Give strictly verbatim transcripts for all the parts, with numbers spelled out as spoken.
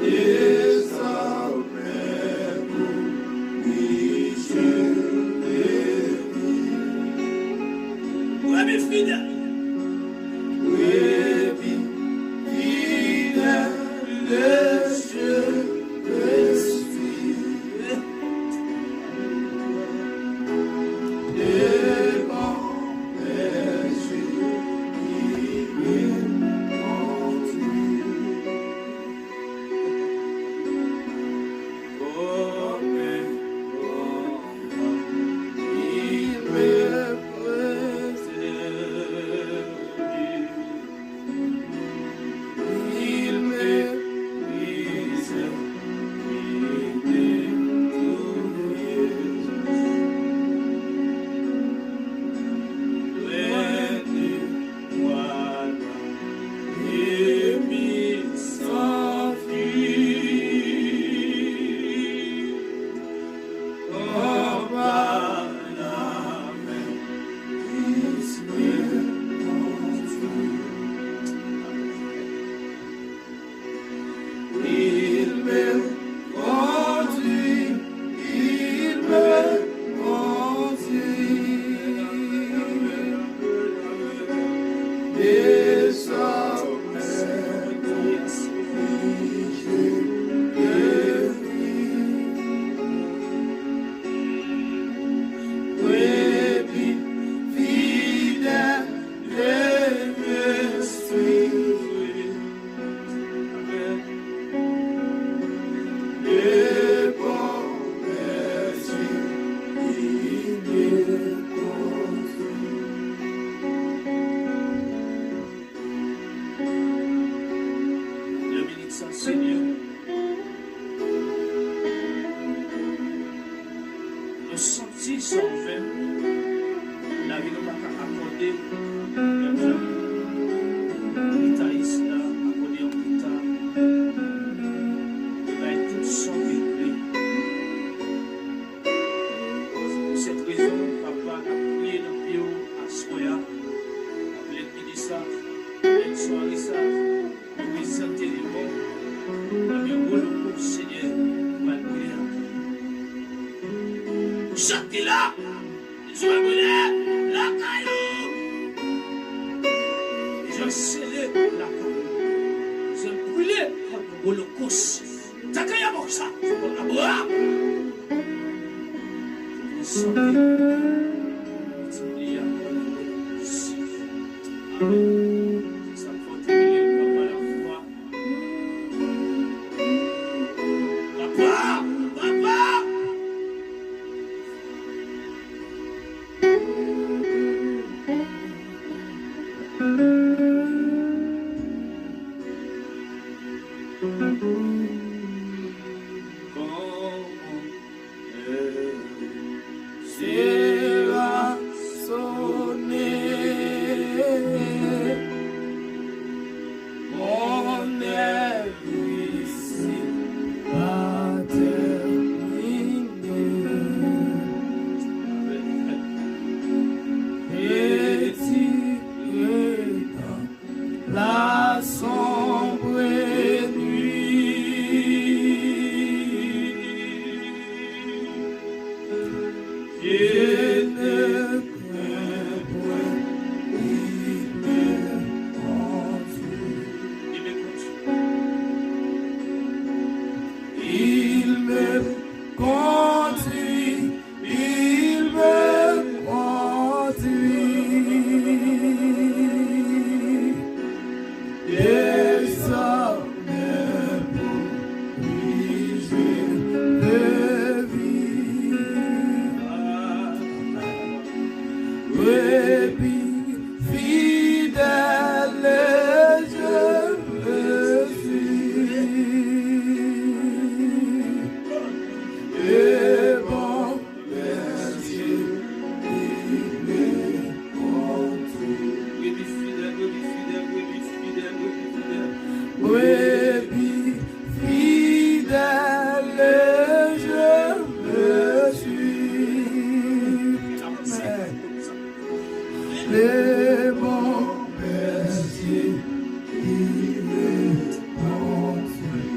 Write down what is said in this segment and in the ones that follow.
Dezòmè pou li je levi. Brebis fidèl. Brebis fidèl de Jésus-Christ. Le bon berger qui me conduit. Voilà, et mi sans fil, en bas la mer, il me conduit. Il me conduit, il me conduit. Désormais, je le vis. Brebis fidèle de Jésus. Le minit sa, Senyè. Nou santi sa w fè. Lavi nou pa ka akòde. Menm jan gitayis la akòde yon gita, li bay tout son ke l vle. Pou sèt rezon, papa, n ap priye nan pye w aswè a. N ap lè midi sa, lè sware sa. Prezante li bon. Nan men wolo pou Senyè pral brile a. Chak ki la, bezwen brile lakay ou. Bezwen sele lakay ou. Bezwen brile kòm wolokos. Takaya boksa, Abraham. Prezante. Amen. Sa fò te rele papa lafwa. Papa! Papa! Sera sonné, mon œuvre ici a terminé. Retiré dans la sombre nuit. Je ne crains point, il me conduit. Il me conduit. Il me conduit désormais pour lui je veux vivre. Brebis fidèle, je me suis le bon berger, il me conduit. Brebis fidèle, brebis fidèle, brebis fidèle, brebis fidèle. Brebis fidèle, je me suis. Le bon berger, il me conduit.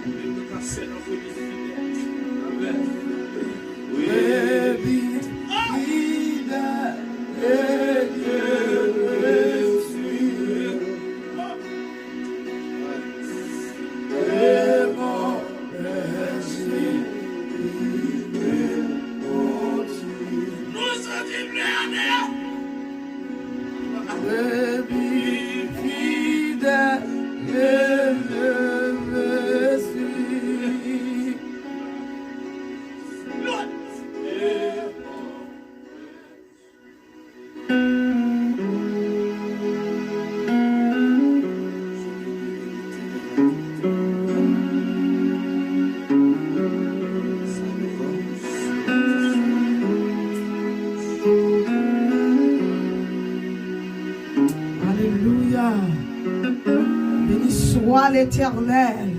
Letènèl.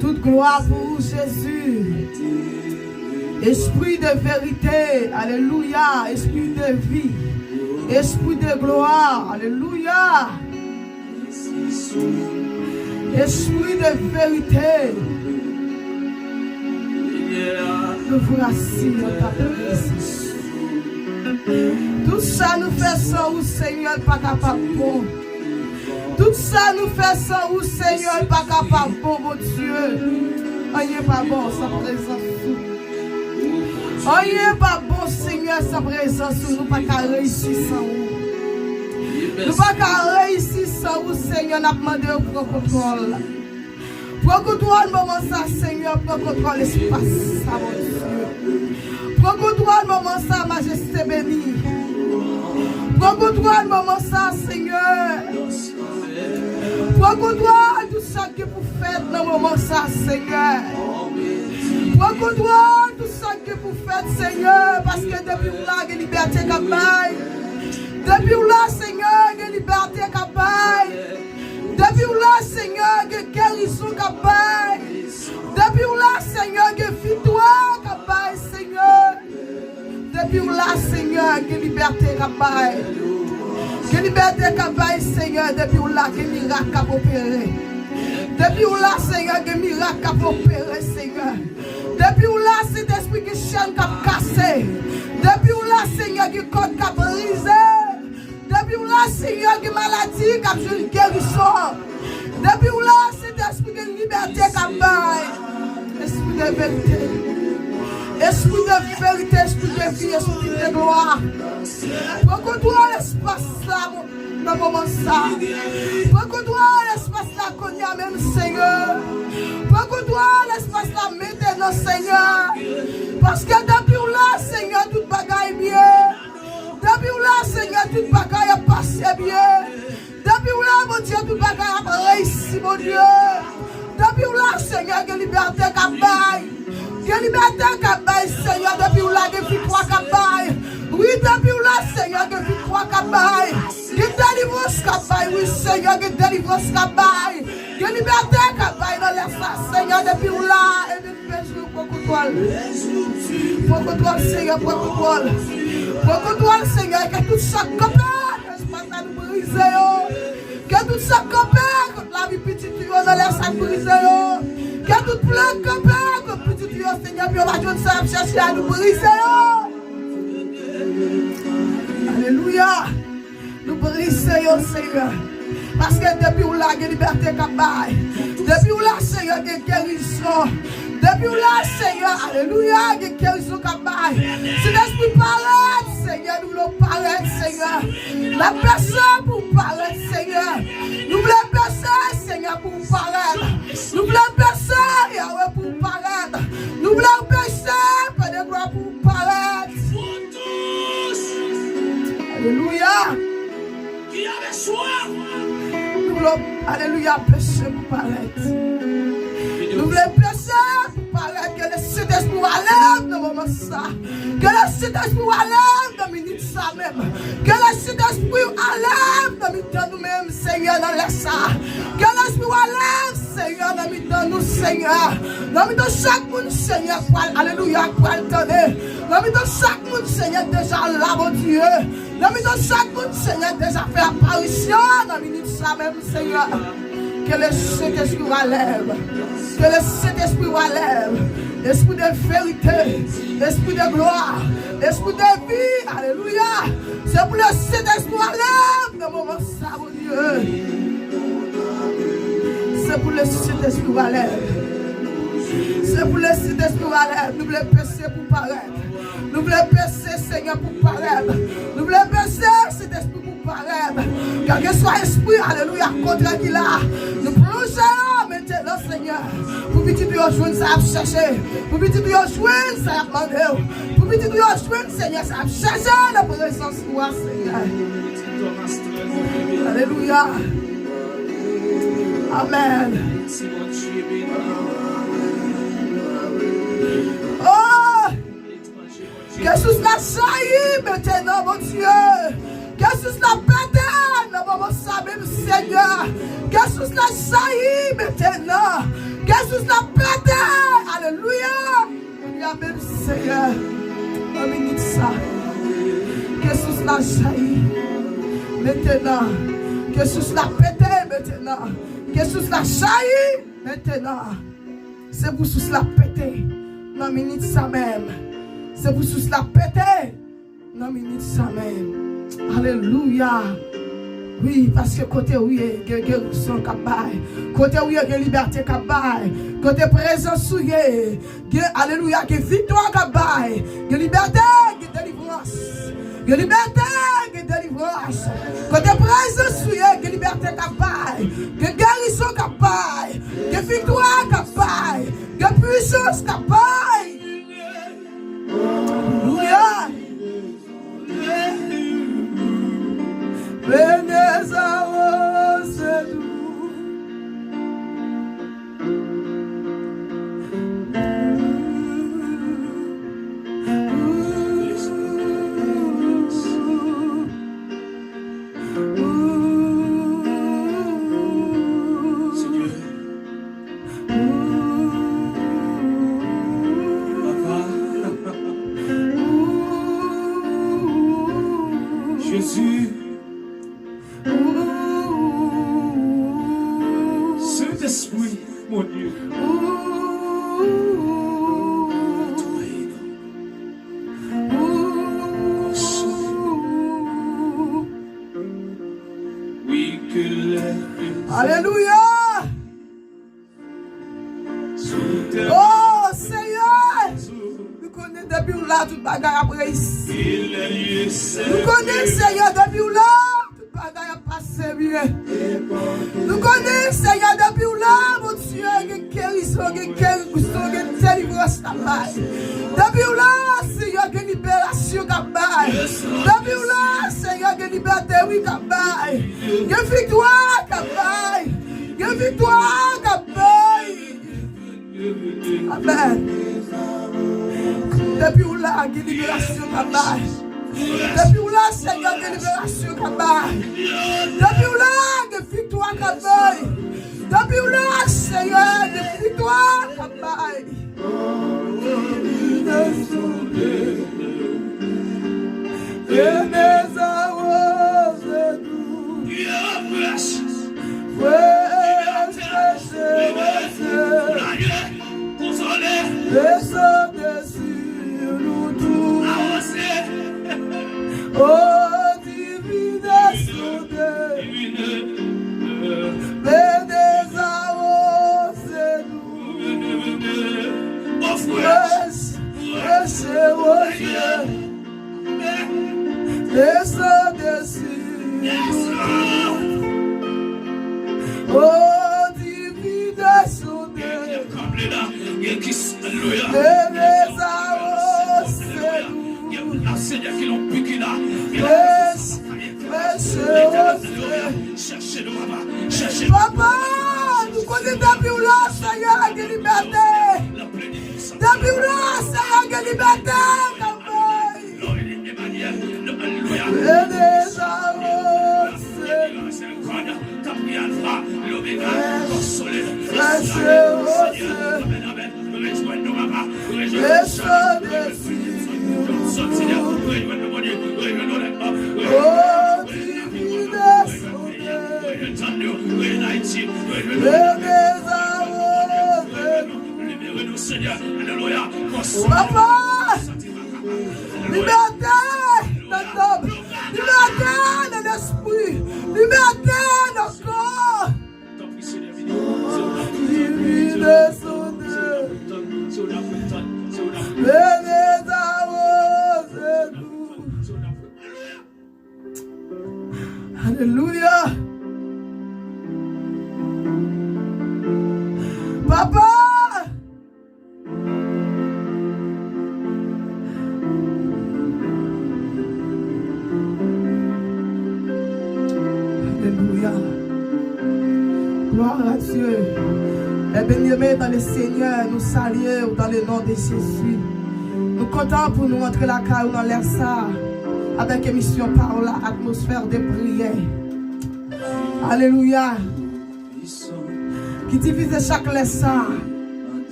Tout glwa pou ou, Jezi. Espri de verite, alelouya, espri de vi, espri de glwa, alelouya. Espri de verite, nou vrasi nan ta prezans. Tout sa nou fè san ou, Senyè, pa kapab bon. Tout sa nou fè san ou, Senyè, pa kapab bon, Bondye. Anyen pa bon san prezans ou. Anyen pa bon, Senyè, san prezans ou. Nou pa ka reyisi san ou. Nou pa ka reyisi san ou, Senyè, n ap mande w pran kontwòl. Pran kontwòl moman sa, Senyè, pran kontwòl espas sa, Bondye. Pran kontwòl moman sa, Majeste beni. Pran kontwòl moman sa, Senyè. Pran kontwòl tout sa k gen pou fèt nan moman sa, Senyè. Pran kontwòl tout sa k gen pou fèt, Senyè, paske depi w la, gen libète k ap bay. Depi w la, Senyè, gen libète k ap bay. Depi w la, Senyè, gen gerizon k ap bay. Depi w la, Senyè, gen viktwa k ap bay, Senyè. Depi w la, Senyè, gen libète k ap bay. Gen libète k ap bay, Senyè. Depi w la, gen mirak k ap opere. Depi w la, Senyè, gen mirak k ap opere, Senyè. Depi w la, Sentespri, gen chèn k ap kase. Depi w la, Senyè, gen kòd k ap brize. Depi w la, Senyè, gen maladi k ap jwenn gerizon. Depi w la, Sentespri, gen libète k ap bay. Espri de verite. Espri de verite, espri de vi, espri de glwa. Pran kontwòl espas la, nan moman sa. Pran kontwòl espas la kounye a menm, Senyè. Pran kontwòl espas la mentnan, Senyè. Paske depi w la, Senyè, tout bagay byen. Depi w la, Senyè, tout bagay ap pase byen. Depi w la, Bondye, tout bagay ap reyisi, Bondye. Depi w la, Senyè, gen libète k ap bay. Gen libète k ap bay, Senyè, depi w la, gen viktwa k ap bay. Wi, depi w la, Senyè, gen viktwa k ap bay. Gen delivrans k ap bay, wi, Senyè, gen delivrans k ap bay. Gen libète k ap bay nan lè sa, Senyè, depi w la. Bezwen pran kontwòl. Pran kontwòl, Senyè, pran kontwòl. Pran kontwòl, Senyè, ke tout sa k kanpe, ke tout sa nou brize yo. Ke tout sa k kanpe kont lavi pitit ou yo nan lè sa, brize yo. Ke tout plan k kanpe kont pitit ou yo, Senyè, pou yo pa jwenn sa y ap chèche a, nou brize yo. Alelouya. Nou brize yo, Senyè. Paske depi w la, gen libète k ap bay. Depi w la, Senyè, gen gerizon. Depi w la, Senyè, alelouya, gen gerizon k ap bay. Sentespri, parèt, Senyè, nou vle w parèt, Senyè. N ap bese pou w parèt, Senyè. Nou vle bese, Senyè, pou w parèt. Nou vle bese, Yahweh, pou w parèt. Nou vle w bese, Pè de glwa, pou w parèt. Alelouya. Nou vle, alelouya, bese pou parèt. Nou vle bese pou parèt. Ke le Sentespri w alèv nan moman sa. Ke le Sentespri w alèv nan minit sa menm. Ke le Sentespri w alèv nan mitan nou menm, Senyè, nan lè sa. Ke Lespri w alèv, Senyè, nan mitan nou, Senyè. Nan mitan chak moun, Senyè, pral, alelouya, pral tande. Nan mitan chak moun, Senyè, deja la, Bondye. Nan mitan chak moun, Senyè, deja fè aparisyon nan minit sa menm, Senyè. Ke le Sentespri w alèv. Ke le Sentespri w alèv. Espri de verite. Espri de glwa. Espri de vi. Alelouya. Se pou le Sentespri w alèv nan moman sa, Bondye. Se pou le Sentespri w alèv. Se pou le Sentespri w alèv. Nou vle bese pou parèt. Nou vle bese, Senyè, pou parèt. Nou vle bese, Sentespri, pou parèt. Kèlkeswa espri, alelouya, kontrè ki la, nou plonje yo mentnan, Senyè. Pou pitit ou yo jwenn sa y ap chèche. Pou pitit ou yo jwenn sa y ap mande w. Pou pitit ou yo jwenn, Senyè, sa y ap chèche nan prezans ou a, Senyè. Alelouya. Amèn. Oh! Ke sous la jayi mentnan, Bondye. Ke sous la pete nan moman sa menm, Senyè. Ke sous la jayi mentnan. Ke sous la pete. Alelouya. Alelouya menm Seyè. Nan minit sa. Ke sous la jayi mentnan. Ke sous la pete mentnan. Ke sous la jayi mentnan. Se pou sous la pete nan minit sa menm. Se pou sous la pete nan minit sa menm. Alelouya. Wi, paske kote ou ye, gen gerizon k ap bay. Kote ou ye, gen libète k ap bay. Kote prezans ou ye, gen, alelouya, gen viktwa k ap bay. Gen libète, gen delivrans. Gen libète, gen delivrans. Kote prezans ou ye, gen libète k ap bay. Gen gerizon k ap bay. Gen viktwa k ap bay. Gen pwisans k ap bay. Alelouya. Venez a Señor. Senyè. Papa. Jezi. Sentespri, mon Dieu. Netwaye nou. Wi, ke lè. Alelouya! Oh, Seyè! Nou konnen depi w la, tout bagay ap reyisi. Nou konnen, Seyè, depi w la, tout bagay ap pase byen. Nou konnen, Seyè, depi w la, Bondye, gen gerizon, gen gerizon, gen delivrans k ap bay. Depi w la, Seyè, gen liberasyon k ap bay. Depi w la, Seyè, gen libète, wi, k ap bay. Gen viktwa k ap bay. Gen viktwa k ap bay. Amèn. Depi w la, gen liberasyon k ap bay. Depi w la, Seyè, gen liberasyon k ap bay. Depi w la, gen viktwa k ap bay. Depi w la, Seyè, gen viktwa k ap bay. Venez a Señor. Fresh, fresh, fresh. Desann, desann. Avanse. Oh, divine, descendez. Venez a Señor. Oh, fresh. Fresh, fresh, oh Dieu. Desann, desann. Oh, divine, descendez. Gen ki, alelouya. Venez a Señor. Gen moun la, Senyè, ki nan bik la. Fresh, fresh, oh Dieu. Chèche nou, papa. Chèche nou. Papa, nou konnen depi w la, Senyè, gen libète. Depi w la, Senyè, gen libète. Emmanuel, alelouya. Venez a Señor. Gabriel, Alpha, l'Oméga, Dieu solide. Senyè, amèn, amèn. Rejwenn nou, papa. Rejwenn nou, Senyè. Rejwenn nou, Bondye. Rejwenn nou, rejwenn nou, rejwenn nou, rejwenn nou, rejwenn nou, rejwenn nou, rejwenn Ayiti, rejwenn nou, libere nou, Senyè. Alelouya. Papa! Libète nan nanm. Libète nan lespri. Libète nan kò. Tanpri, Senyè, vini. Se ou n ap tann. Se ou n ap tann. Se ou n ap tann. Se ou n ap tann. Alelouya. Papa! Alelouya. Gloire à Dieu. Mes bien-aimés dans le Seigneur, nou salye w dans le nom de Jésus. Nou kontan pou nou antre lakay ou nan lè sa avèk emisyon Pawòl la, atmosfè de priyè. Alelouya. Li divize chak lè sa a,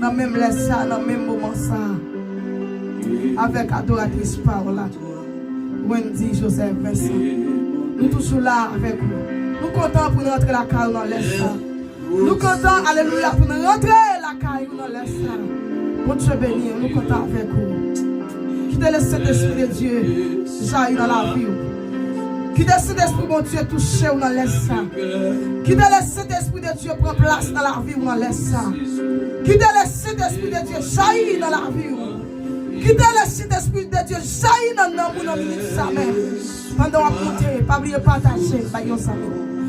nan menm lè sa a, nan menm moman sa a, avèk adoratris pa w la, Wendy Joseph Vincent. Nou toujou la avèk ou. Nou kontan pou n rantre lakay ou nan lè sa a. Nou kontan, alelouya, pou n rantre lakay ou nan lè sa a. Bondye beni w, nou kontan avèk ou. Kite le Sentespri de Dye jayi nan lavi w. Kite Sentespri Bondye touche w nan lè sa a. Kite le Sentespri de Dye pran plas nan lavi w nan lè sa a. Kite le Sentespri de Dye jayi nan lavi w. Kite le Sentespri de Dye jayi nan nanm ou nan minit sa menm. Pandan w ap moute, pa bliye pataje l bay yon zanmi.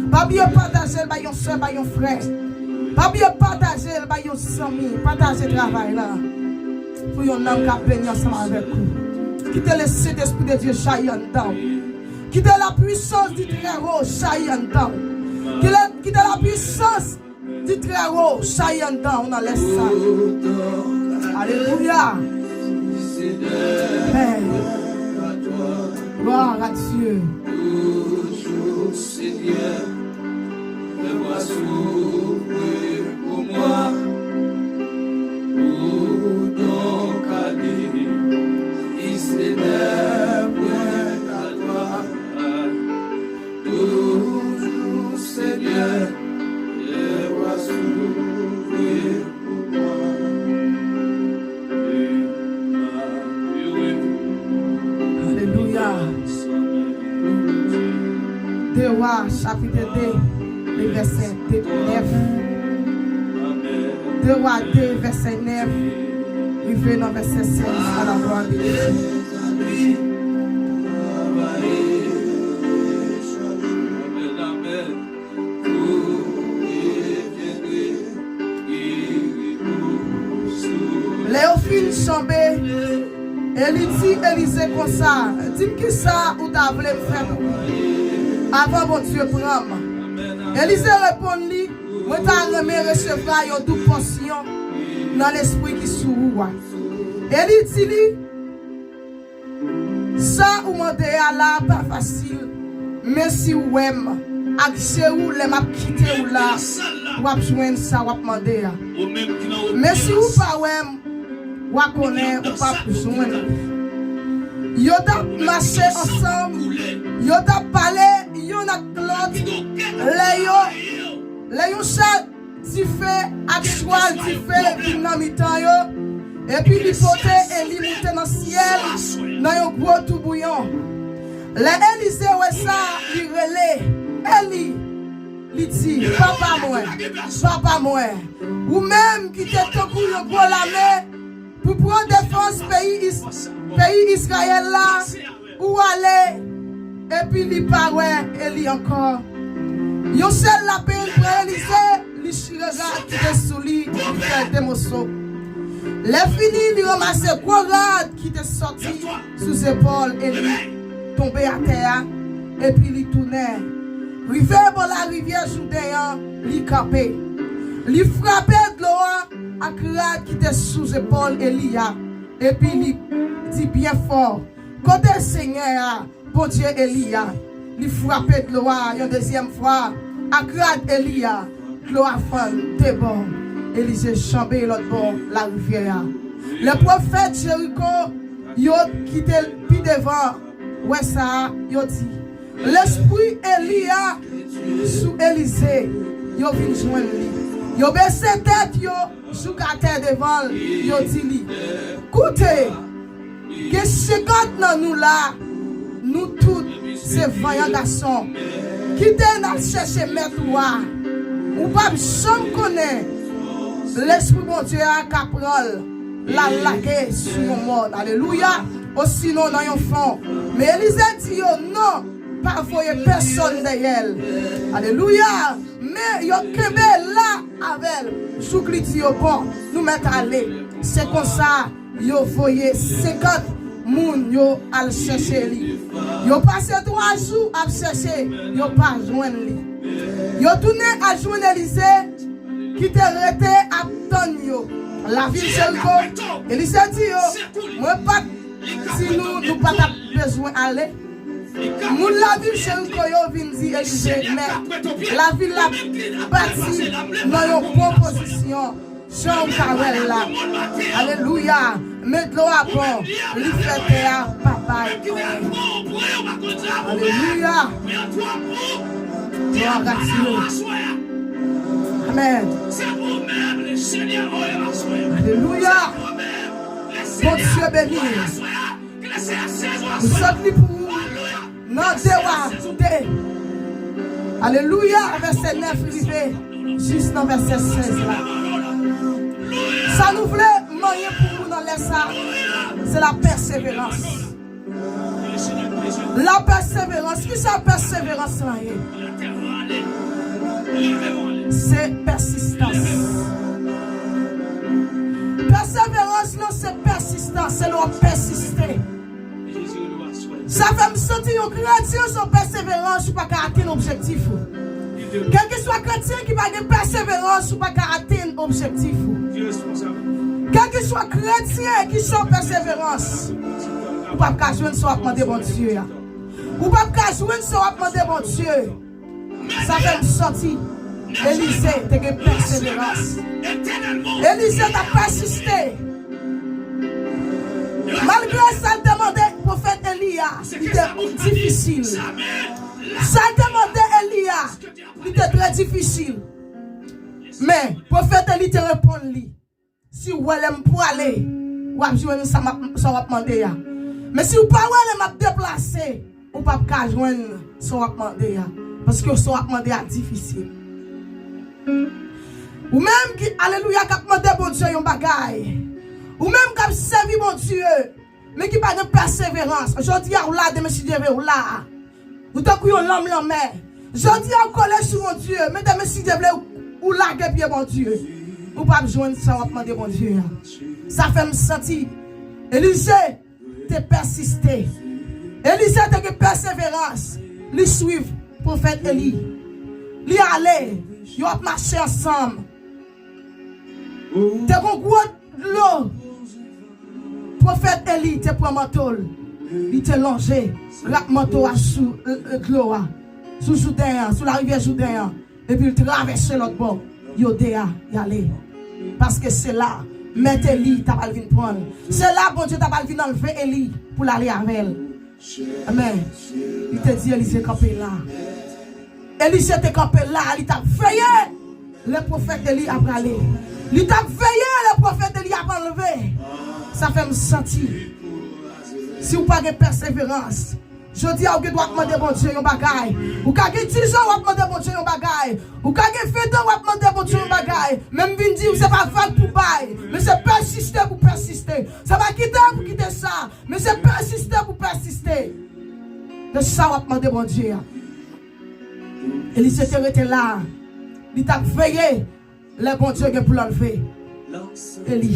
Pa bliye pataje l bay yon sè, bay yon frè. Pa bliye pataje l bay yon zanmi. Pataje travay la. Pou yon nanm k ap beni ansanm avèk ou. Kite le Sentespri de Dye jayi anndan w. Kite la puissance du Très Haut jayi anndan w. Kite, kite la puissance du Très Haut jayi anndan w nan lè sa. Alelouya. Amen. Gloire à Dieu. Toujours, Seigneur, fais-moi souffrir pour moi. Pour ton calice, Seigneur, point à toi. Toujours, Seigneur, fais-moi souffrir pour moi. Alelouya. De Wa, chapit de, le vèsè de, nèf. De Wa de, vèsè nèf, rive nan vèsè sèz, à la gloire de Dieu. Lè yo fin chanbe, Eli di Elize konsa, "Di m kisa ou ta vle m fè pou ou avan Bondye pran m?" Elize reponn li, "Mwen ta renmen resevwa yon doub pòsyon nan lespri ki sou ou a." Eli di li, "Sa ou mande a la pa fasil, men si w wè m ak je ou lè m ap kite ou la, w ap jwenn sa w ap mande a. Men si ou pa wè m, w a konnen ou p ap jwenn li." Yo t ap mache ansanm, yo t ap pale youn ak lòt, lè yo, lè yon cha dife ak chwal dife vin nan mitan yo, epi li pote Eli moute nan syèl nan yon gwo toubouyon. Lè Elize wè sa, li rele Eli, li di, "Papa mwen, papa mwen, ou menm ki te tankou yon gwo lame pou pran defans peyi Is-, peyi Izrayèl la, ou ale," epi li pa wè Eli ankò. Yon sèl lapenn pran Elize, li chire rad ki te sou li, li fè de moso. Lè fini, li ranmase gwo rad ki te sòti sou zepòl Eli, tonbe atè a, epi li tounen. Rive bò larivyè Jouden an, li kanpe. Li frape dlo a ak rad ki te sou zepòl Eli a, epi li di byen fò, "Kote Senyè a, Bondye Eli a?" Li frape dlo a yon dezyèm fwa ak rad Eli a. Dlo a fann de bò. Elize chanbe lòt bò larivyè a. Lè pwofèt Jeriko yo ki te pi devan wè sa, yo di, "Lespri Eli a sou Elize." Yo vin jwenn li. Yo bese tèt yo jouk atè devan l, yo di li, "Koute, gen senkant nan nou la, nou tout se vanyan gason. Kite n al chèche mèt ou a. Ou p ap janm konnen lespri Bondye a ka pran l, l al lage sou yon mòn." Alelouya. Osinon nan yon fon. Men Elize di yo, "Non, pa voye pèsonn dèyè l." Alelouya. Men yo kenbe la avè l, jouk li di yo, "Bon, nou mèt ale." Se konsa, yo voye senkant moun yo al chèche li. Yo pase twa jou ap chèche, yo pa jwenn li. Yo tounen al jwenn Elize, ki te rete ap tann yo. Lavil Jeriko, Elize di yo, "Mwen pa t di nou, nou pa t ap bezwen ale?" Moun lavil Jeriko yo vin di Elize, men lavil la bati nan yon bon pozisyon, jan w ka wè l la. Alelouya. Men dlo a bon, li fè tè a pa bay anyen. Alelouya. Glwa a Dye. Amèn. Alelouya. Bondye beni. M sot li pou ou nan de Wa de. Alelouya, vèsè nèf rive jis nan vèsè sèz la. Sa nou vle manyen pou ou nan lè sa, se la pèseverans. La pèseverans, ki sa pèseverans lan ye? Se pèsistans. Pèseverans lan se pèsistans, se lè w ap pèsiste. Sa fè m santi yon kretyen san pèseverans, ou pa ka atenn objektif ou. Kèlkeswa kretyen ki pa gen pèseverans, ou pa ka atenn objektif ou. Kèlkeswa kretyen ki san pèseverans, ou p ap ka jwenn sa w ap mande Bondye a. Ou p ap ka jwenn sa w ap mande Bondye. Sa fè m santi Elize te gen pèseverans. Elize t ap pèsiste. Malgre sa l te mande pwofèt Eli a, li te difisil. Sa l te mande Eli a, li te trè difisil. Men, pwofèt Eli te reponn li. Si w wè lè m pwale, w ap jwenn sa m ap, sa w ap mande a. Men si w pa wè lè m ap deplase, ou p ap ka jwenn sa w ap mande a. Paske sa w ap mande a difisil. Ou menm ki, alelouya, k ap mande Bondye yon bagay. Ou menm k ap sèvi Bondye, men ki pa gen pèseverans. Jodi a, w la, demen si Dye vle, w la. Ou tankou yon lanm lanmè. Jodi a, ou kole sou Bondye, men demen si Dye vle, ou, ou lage pye Bondye. Ou p ap jwenn sa w ap mande Bondye a. Sa fè m santi Elize te pèsiste. Elize te gen pèseverans. Li swiv pwofèt Eli. Li ale, yo ap mache ansanm. Te gon gwo dlo. Pwofèt Eli te pran manto l. Li te lonje rap manto a sou, e, e, dlo a. Sou Jouden an, sou larivyè Jouden an. Epi l travèse lòt bò. Yo de a, y ale. Paske se la, mèt Eli ta pral vin pran l. Se la, Bondye ta pral vin anlve Eli pou l ale avè l. Amèn. Li te di Elize kanpe la. Elize te kanpe la, li t ap veye lè pwofèt Eli ap prale. Li t ap veye lè pwofèt Eli ap anlve. Sa fè m santi, si w pa gen pèseverans, jodi a ou gen dwa ap mande Bondye yon bagay. Ou ka gen diz an w ap mande Bondye yon bagay. Ou ka gen ven an w ap mande Bondye yon bagay. Men m vin di w, se pa vag pou bay, men se pèsiste pou pèsiste. Se pa kite pou kite sa. Men se pèsiste pou pèsiste nan sa w ap mande Bondye a. Elize te rete la. Li t ap veye lè Bondye gen pou l anlve Eli.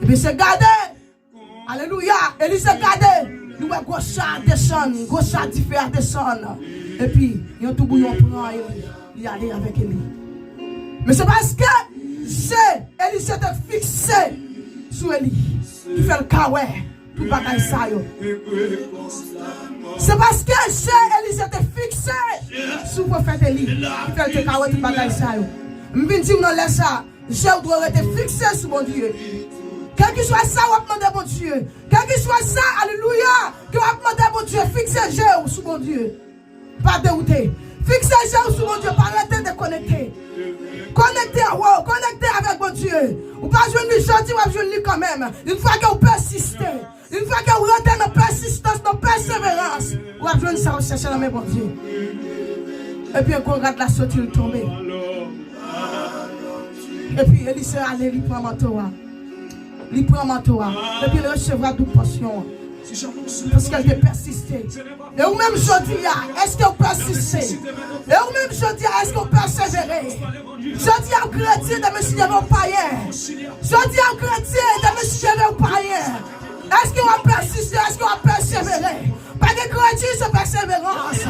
Epi se gade. Alelouya. Elize gade. Li wè gwo cha a desann. Gwo cha dife a desann. Epi yon toubouyon pran Eli. Li ale avèk Eli. Men se paske je Elize te fikse sou Eli ki fè l ka wè tout bagay sa yo. Se paske je Elize te fikse sou pwofèt Eli ki fè l te ka wè tout bagay sa yo. M vin di w nan lè sa, je w dwe rete fikse sou Bondye. Kèlkeswa sa w ap mande Bondye, kèlkeswa sa, alelouya, ke w ap mande Bondye, fikse je w sou Bondye. Pa dewoute. Fikse je w sou Bondye, pa rete dekonekte. Konekte, wo, konekte avèk Bondye. Ou pa jwenn li jodi, w ap jwenn li kanmenm. Yon fwa ke w pèsiste, yon fwa ke w rete nan pèsistans, nan pèseverans, w ap jwenn sa w chèche nan men Bondye. Epi yon gwo rad la soti, l tonbe. Epi Elize ale, li pran manto a. Li pran manto a. Epi l resevwa doub pòsyon an. Paske l te pèsiste. E ou menm jodi a, èske w pèsiste? E ou menm jodi a, èske w pèsevere? Jodi a, ou kretyen, demen si Dye vle w payen. Jodi a, ou kretyen, demen si Dye vle w payen. Èske w ap pèsiste? Èske w ap pèsevere? Pa gen kredi san pèseverans.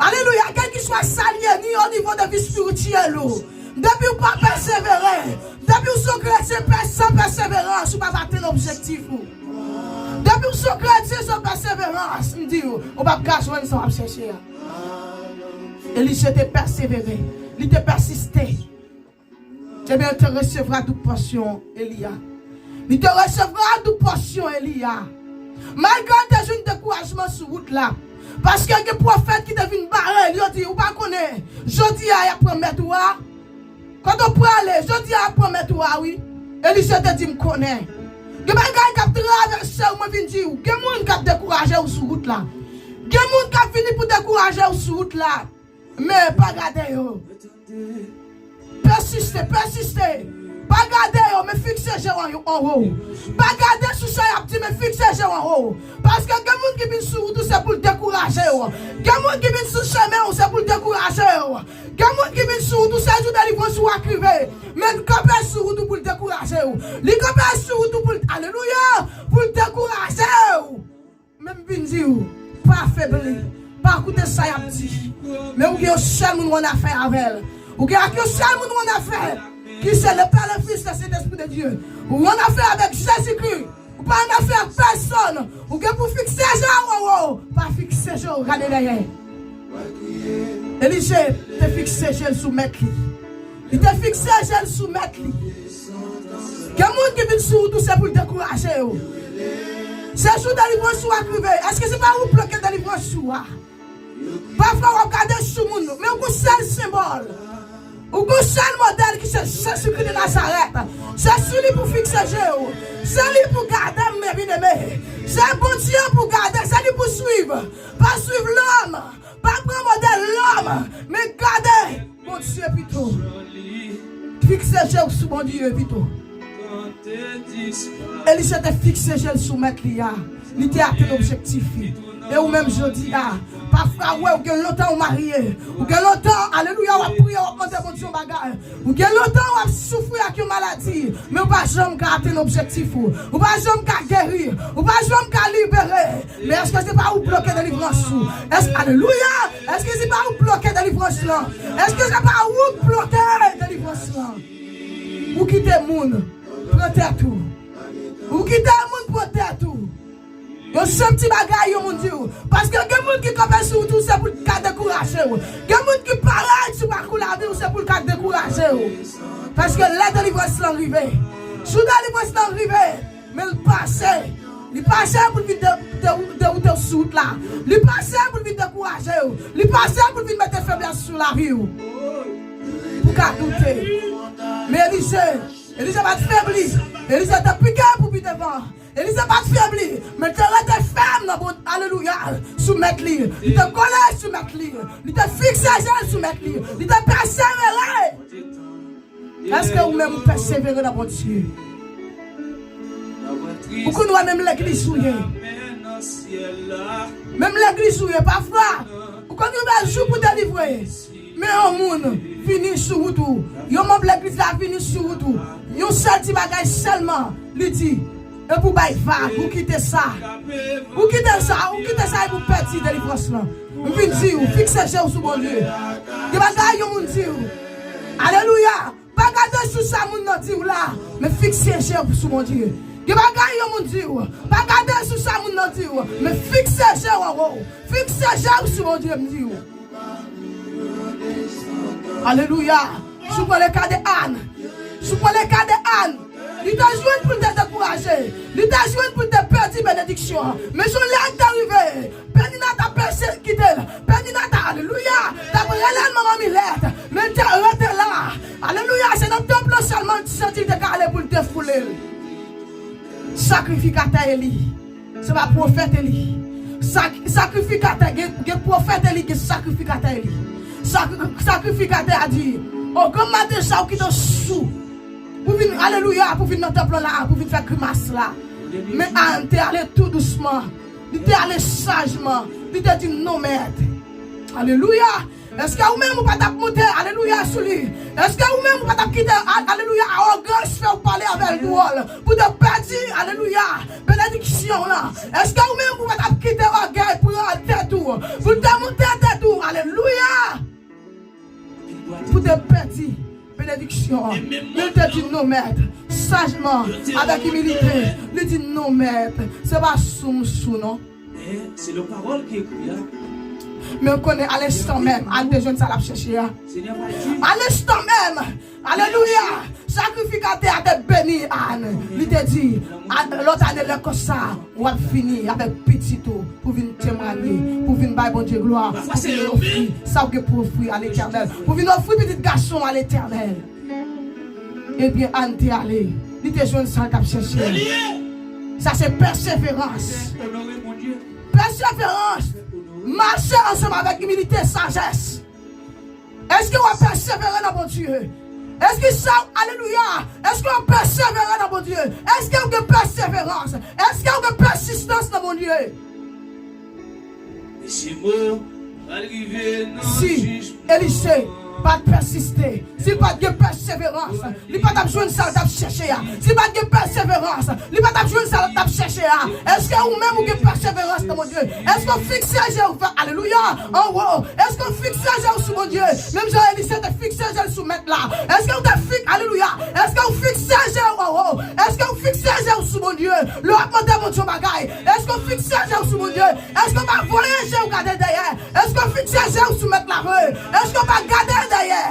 Alelouya. Kèlkeswa sa l ye, ni o nivo de vi espirityèl ou, depi w pa pèsevere, depi w se yon kretyen pè-, san pèseverans, ou p ap atenn objektif ou. Depi w se yon kretyen, se yon pèseverans, m di w, ou p ap ka jwenn sa w ap chèche a. Elije te pèsevere, li te pèsiste. Ebyen, li te resevwa doub pòsyon Eli a. Li te resevwa doub pòsyon Eli a. Malgre l te jwenn dekourajman sou wout la, paske gen pwofèt ki te vin bare l, yo di, ou pa konnen, jodi a, y ap pran mèt ou a. Kote w prale, jodi a, y ap pran mèt ou a, wi. Elije te di, m konnen. Gen bagay k ap travèse w, mwen vin di w, gen moun k ap dekouraje w sou wout la. Gen moun k ap vini pou dekouraje w sou wout la. Men pa gade yo. Pèsiste, pèsiste. Pa gade yo, men fikse je w an, anwo. Pa gade sou sa y ap di, men fikse je w anwo. Paske gen moun ki vin sou wout ou, se pou l dekouraje w. Gen moun ki vin sou chemen w, se pou l dekouraje w. Gen moun ki vin sou wout ou, se jou delivrans ou a k rive. Men l kanpe sou wout ou pou l dekouraje w. Li kanpe sou wout ou pou l, alelouya, pou l dekouraje w. Men m vin di w, pa febli, pa koute sa y ap di. Men ou gen yon sèl moun ou annafè avè l. Ou gen ak yon sèl moun ou annafè, ki se le Père, le Fils, le Saint-Esprit de Dieu. Ou annafè avèk Jezikri. Ou pa annafè ak pèsonn. Ou gen pou fikse je w anwo, pa fikse je w gade dèyè. Elije te fikse je l sou mèt li. Li te fikse je l sou mèt li. Gen moun ki vin sou wout ou, se pou l dekouraje yo. Se jou delivrans ou a k rive. Èske se pa ou k bloke delivrans ou a? Pafwa w ap gade sou moun, men ou gon sèl senbòl. Ou gon sèl modèl ki se Jezikri de Nazarèt. Se sou li pou fikse je w. Se li pou gade, men byeneme. Se Bondye pou gade, se li pou swiv. Pa swiv lòm. Pa pran modèl lòm, men gade Bondye pito. Fikse je w sou Bondye pito. Elije te fikse je l sou mèt li a. Li te atenn objektif li. E ou menm jodi a, pafwa ou wè ou gen lontan ou marye. Ou gen lontan, alelouya, w ap priye, w ap mande Bondye yon bagay. Ou gen lontan w ap soufri ak yon maladi, men ou pa janm ka atenn objektif ou. Ou pa janm ka geri. Ou pa janm ka libere. Men èske se pa ou k bloke delivrans ou? Èske, alelouya! Èske se pa ou k bloke delivrans lan? Èske se pa ou k bloke delivrans lan? Ou kite moun pran tèt ou. Ou kite moun pran tèt ou. Yon senp ti bagay yon moun di w. Paske gen moun ki kanpe sou wout ou, se pou l ka dekouraje w. Gen moun ki parèt sou pakou lavi w, se pou l ka dekouraje w. Paske lè delivrans lan rive, jou delivrans lan rive, men l pase. Li pase pou l vin de, de, dewoute w sou wout la. Li pase pou l vin dekouraje w. Li pase pou l vin mete feblès sou lavi w. Pou w ka doute. Men Elije, Elije pa t febli. Elije te pike pou pi devan. Elije pa t febli, men l te rete fèm nan bon, alelouya, sou mèt li. Li te kole sou mèt li. Li te fikse je l sou mèt li. Li te pèsevere. Èske ou menm ou pèsevere nan Bondye? Ou konn wè menm legliz ou ye. Menm legliz ou ye, pafwa, ou konn rive jou pou delivre. Men yon moun vini sou wout ou. Yon manm legliz la vini sou wout ou. Yon sèl ti bagay sèlman, li di, epi w bay vag, ou kite sa. Ou kite sa, ou kite sa epi w pèdi delivrans lan. M vin di w, fikse je w sou Bondye. Gen bagay yon moun di w. Alelouya! Pa gade sou sa moun nan di w la, men fikse je w sou Bondye. Gen bagay yon moun di w, pa gade sou sa moun nan di w, men fikse je w anwo. Fikse je w sou Bondye, m di w. Alelouya. Si w pran le ka de Ann, si w pran le ka de Ann, li te jwenn pou l te dekouraje, li te jwenn pou l te pèdi benediksyon an. Men se yon lè k te rive, Penina t ap peche kite l. Penina t, alelouya, t ap rele l manman milèt. Men l te rete la. Alelouya, se nan tanp lan sèlman l te santi l te ka ale pou l defoule l. Sakrifikatè Eli. Se pa pwofèt Eli. Sak-, sakrifikatè, gen, gen pwofèt Eli, gen sakrifikatè Eli. Sakri-, sakrifikatè a di, o granm maten sa ou kite w sou. Pou vin, alelouya, pou vin nan tanp lan la, pou vin fè grimas la. Men Ann te ale tou dousman. Li te ale sajman. Li te di, non, mèt. Alelouya. Èske ou menm ou pa t ap monte, alelouya, sou li? Èske ou menm ou pa t ap kite, a-, alelouya, awogans fè w pale avè l dwòl? Pou te pèdi, alelouya, benediksyon w lan. Èske ou menm ou pa t ap kite ògèy pran tèt ou? Pou te monte tèt ou, alelouya. Pou te pèdi benediksyon an. Men l te di, non, mèt. sajman, avèk imilite, li di, "Non, Mèt, se pa sou m sou, non." Men ou konnen, a lenstan menm, Ann te jwenn sa l ap chèche a. A lenstan menm, alelouya, sakrifikatè a te beni Ann. Li te di, "A, lòt ane, lè konsa, w ap vini avèk pitit ou pou vin temwaye, pou vin bay Bondye glwa, pou vin ofri sa w gen pou ofri a Letènèl, pou vin ofri pitit gason a Letènèl." Ebyen, Ann te ale. Li te jwenn sa l t ap chèche. Sa se pèseverans. Pèseverans. Mache ansanm avèk imilite, sajès. Èske w ap pèsevere nan Bondye? Èske sa, alelouya, èske w ap pèsevere nan Bondye? Èske w gen pèseverans? Èske w gen pèsistans nan Bondye? Si Elise pa t pèsiste, si l pa t gen pèseverans, li pa t ap jwenn sa l t ap chèche a. Si l pa t gen pèseverans, li pa t ap jwenn sa l t ap chèche a. Èske ou menm ou gen pèseverans nan Bondye? Èske w fikse je w, alelouya, anwo? Èske w fikse je w sou Bondye? Menm jan Elise te fikse je l sou Mèt la. Èske w te fik-, alelouya. Èske w fikse je w anwo? Èske w fikse je w sou Bondye? Lè w ap mande Bondye yon bagay, èske w fikse je w sou Bondye? Èske w pa voye je w gade dèyè? Èske w fikse je w sou Mèt la vre? Èske w pa gade dèyè?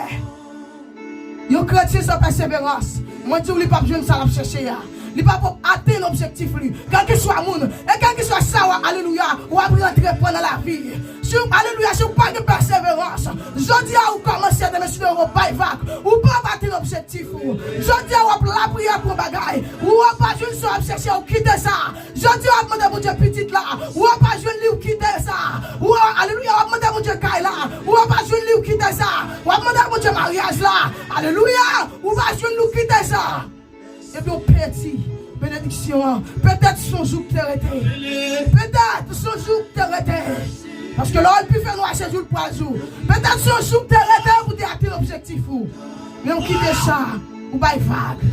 Yon kretyen san pèseverans, mwen di w, li p ap jwenn sa l ap chèche a. Li p ap atenn objektif li. Kèlkeswa moun, e kèlkeswa sa w, alelouya, w ap rantre pran nan lavi. Si w, alelouya, si w pa gen pèseverans, jodi a ou kòmanse, demen si Bondye bay vag, ou p ap atenn objektif ou. Jodi a w ap lapriyè pou yon bagay, ou w ap pa jwenn sa w ap chèche, ou kite sa. Jodi a w ap mande Bondye pitit la, ou w ap pa jwenn li, ou kite sa. Ou, alelouya, w ap mande Bondye kay la, ou w ap pa jwenn li, ou kite sa. W ap mande Bondye maryaj la, alelouya, ou pa jwenn li, ou kite sa. Epi w pèdi benediksyon an. Petèt se yon jou k te rete. Petèt se yon jou k te rete. Paske lè w al pi fè nwa, se jou l pral jou. Petèt se yon jou k te rete pou te atenn objektif ou. Men w kite sa, ou bay vag.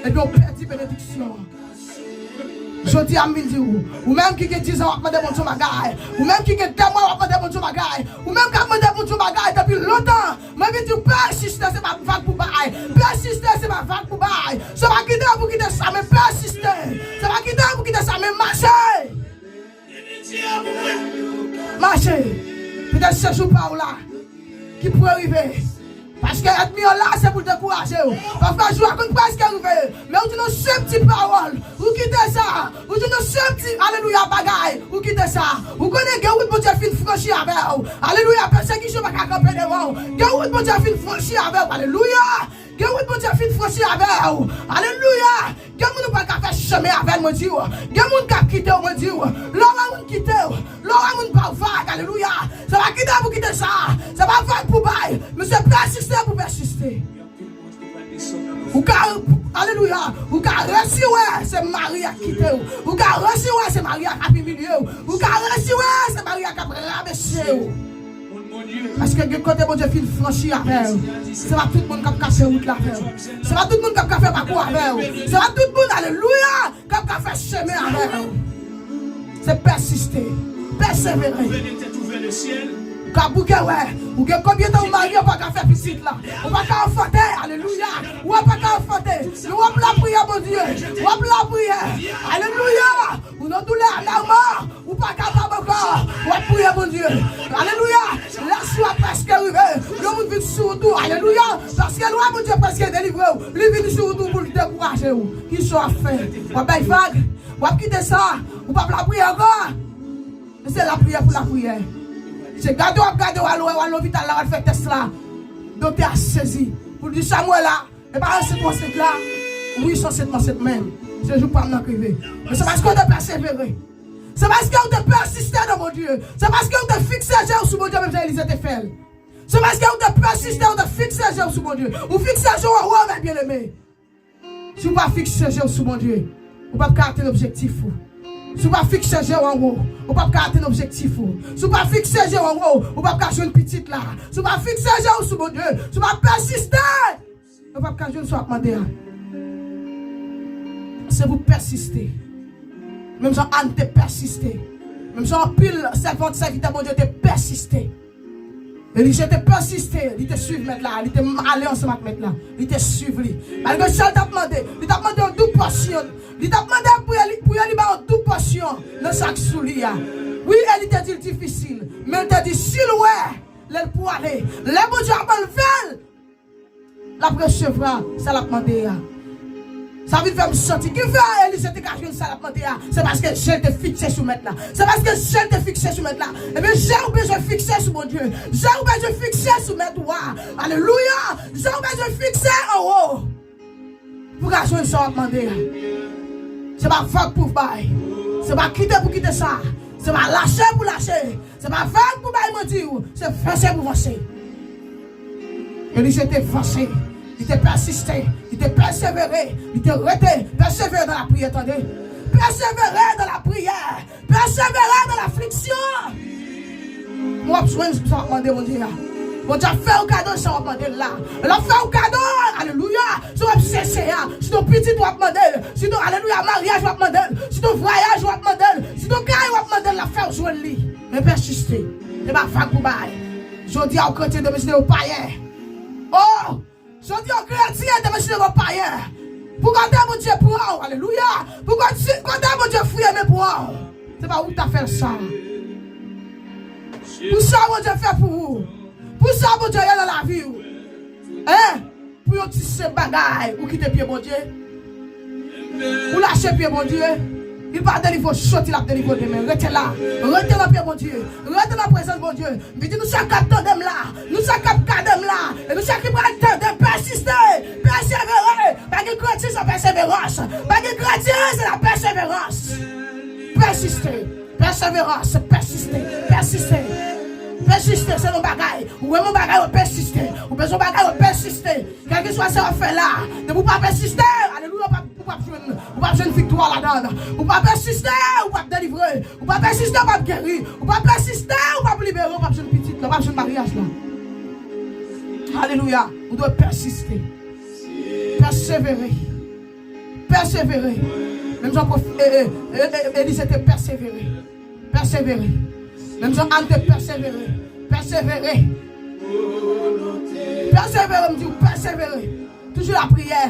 Epi w pèdi benediksyon an. Jodi a, m vin di w, ou menm ki gen dizan w ap mande Bondye yon bagay, ou menm ki gen dèmwa w ap mande Bondye yon bagay, ou menm k ap mande Bondye yon bagay depi lontan, mwen vin di w, pèsiste, se pa vag pou bay. Pèsiste, se pa vag pou bay. Se pa kite w pou kite sa, men pèsiste. Se pa kite w pou kite sa, men mache. Mache. Petèt se jou pa w la ki pou rive. Paske ènmi an la, se pou l dekouraje w. Pafwa jou a konn prèske rive, men ou jwenn yon senp ti pawòl, ou kite sa. Ou jwenn yon senp ti, alelouya, bagay, ou kite sa. Ou konnen gen wout Bondye fin franchi avè w. Alelouya, pèsekisyon pa ka kanpe devan w. Gen wout Bondye fin franchi avè w. Alelouya. Gen wout Bondye fin franchi avè w. Alelouya. Gen moun ou pral ka fè chemen avè l, mwen di w. Gen moun k ap kite w, mwen di w. Lè w wè moun kite w, lè w wè moun ba w vag, alelouya. Se pa kite pou kite sa. Se pa vag pou bay, men se pèsiste pou pèsiste. Ou ka, alelouya, ou ka resi wè se mari a k kite w. Ou ka resi wè se mari a k ap imilye w. Ou ka resi wè se mari a k ap rabese w. Paske gen kote Bondye fin franchi avè w. Se pa tout moun k ap ka fè wout la avè w. Se pa tout moun k ap ka fè pakou avè w. Se pa tout moun, alelouya, k ap ka fè chemen avè w. Se pèsiste, pèsevere. Ka bouke wè, ou gen konbyen tan ou marye, ou pa ka fè pitit la. Ou pa ka anfante, alelouya. Ou pa ka anfante. Men w ap lapriyè Bondye. W ap lapriyè. Alelouya. Ou nan doulè amèman, ou pa kapab ankò, w ap priye Bondye. Alelouya! Lè jou a prèske rive, yon moun vin sou wout ou, alelouya! Paske lwa Bondye prèske delivre w, li vin sou wout ou pou l dekouraje w. Kisa w ap fè? W ap bay vag? W ap kite sa? Ou p ap lapriyè ankò? Men se lapriyè pou lapriyè. Se gade w ap gade w al, w al lopital la, w al fè tès la. Doktè a sezi. Pou l di sa m wè la, e pa ansent m ansent la. Wi, se ansent m ansent menm. Se jou pa m nan k rive. Men se paske w te pèsevere. Se paske w te pèsiste nan Bondye. Se paske w te fikse je w sou Bondye, menm jan Elize te fè l. Se paske w te pèsiste, w te fikse je w sou Bondye. Ou fikse je w anwo, men byeneme. Si w pa fikse je w sou Bondye, ou p ap ka atenn objektif ou. Si w pa fikse je w anwo, ou p ap ka atenn objektif ou. Si w pa fikse je w anwo, ou p ap ka jwenn pitit la. Si w pa fikse je w sou Bondye, si w pa pèsiste, ou p ap ka jwenn sa w ap mande a. Se pou pèsiste. Menm jan Ann te pèsiste. Menm jan anpil sèvant, sèvitè Bondye te pèsiste. Elije te pèsiste, li te suiv Mèt la, li te ale ansanm ak Mèt la, li te suiv li. Malgre sa l t ap mande, li t ap mande yon doub pòsyon. Li t ap mande pou yo, pou yo li ba yon doub pòsyon nan sa k sou li a. Wi, Eli te di l difisil, men l te di si l wè lè l pwale, lè Bondye ap anlve l, l ap resevwa sa l ap mande a. Sa vin fè m santi ki fè Elije te ka jwenn sa l ap mande a. Se paske je l te fikse sou Mèt la. Se paske je l te fikse sou Mèt la. Ebyen, je w bezwen fikse sou Bondye. Je w bezwen fikse sou Mèt ou a. Alelouya! Je w bezwen fikse anwo pou w ka jwenn sa w ap mande a. Se pa vag pou w bay. Se pa kite pou kite sa. Se pa lache pou lache. Se pa vag pou bay manti w, se vanse pou vanse. Elije te vanse, li te pèsiste, li te pèsevere, li te rete, pèsevere nan lapriyè, tande. Pèsevere nan lapriyè, pèsevere nan lafliksyon. W ap jwenn sa w ap mande Bondye a. Bondye ap fè w kado sa w ap mande l la. L ap fè w kado, alelouya. Si w ap chèche a, si w pitit w ap mande l, si w, alelouya, maryaj w ap mande l, si w vwayaj w ap mande l, si w kay w ap mande l, l ap fè w jwenn li. Men pèsiste. Se pa vag pou bay. Jodi a, w kretyen, demen se yon payen. Oh! Jodi a, w kretyen, demen se yon payen. Pou kote Bondye pran w, alelouya. Pou kote, kote Bondye fouye men pran w. Se pa ou ki ta fè sa. Pou sa Bondye fè pou ou. Pou sa Bondye ye nan lavi w. Hein? Pou yon ti senp bagay, ou kite pye Bondye. Ou lache pye Bondye. Li pa delivre w jodi, l ap delivre w demen. Rete la. Rete nan pye Bondye. Rete nan prezans Bondye. M vin di nou sa k ap tande m la. Nou sa k ap gade m la. E nou sa ki pral tande, pèsiste. Pèsevere. Pa gen kredi san pèseverans. Pa gen kredi san la pèseverans. Pèsiste. Pèseverans, pèsiste, pèsiste. Pèsiste, se yon bagay. Ou renmen yon bagay, ou pèsiste. Ou bezwen yon bagay, ou pèsiste. Kèlkeswa sa w ap fè la, depi ou pa pèsiste, alelouya, ou p ap, ou p ap jwenn, ou p ap jwenn viktwa ladan l. Ou pa pèsiste, ou p ap delivre. Ou pa pèsiste, ou p ap geri. Ou pa pèsiste, ou p ap libere, ou p ap jwenn pitit la, ou p ap jwenn maryaj la. Alelouya, ou dwe pèsiste. Pèsevere. Pèsevere. Menm jan pwof-, e, e, e, e, Elije te pèsevere. Pèsevere. Menm jan Ann te pèsevere. Pèsevere. Pèsevere, m di w, pèsevere. Toujou lapriyè.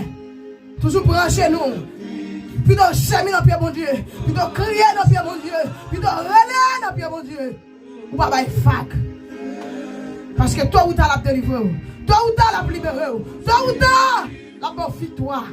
Toujou pran jenou. Pito jemi nan pye Bondye. Pito kriye nan pye Bondye. Pito rele nan pye Bondye. Ou pa bay vag. Paske to ou ta l ap delivre w. To ou ta l ap libere w. To ou ta l ap ba w viktwa.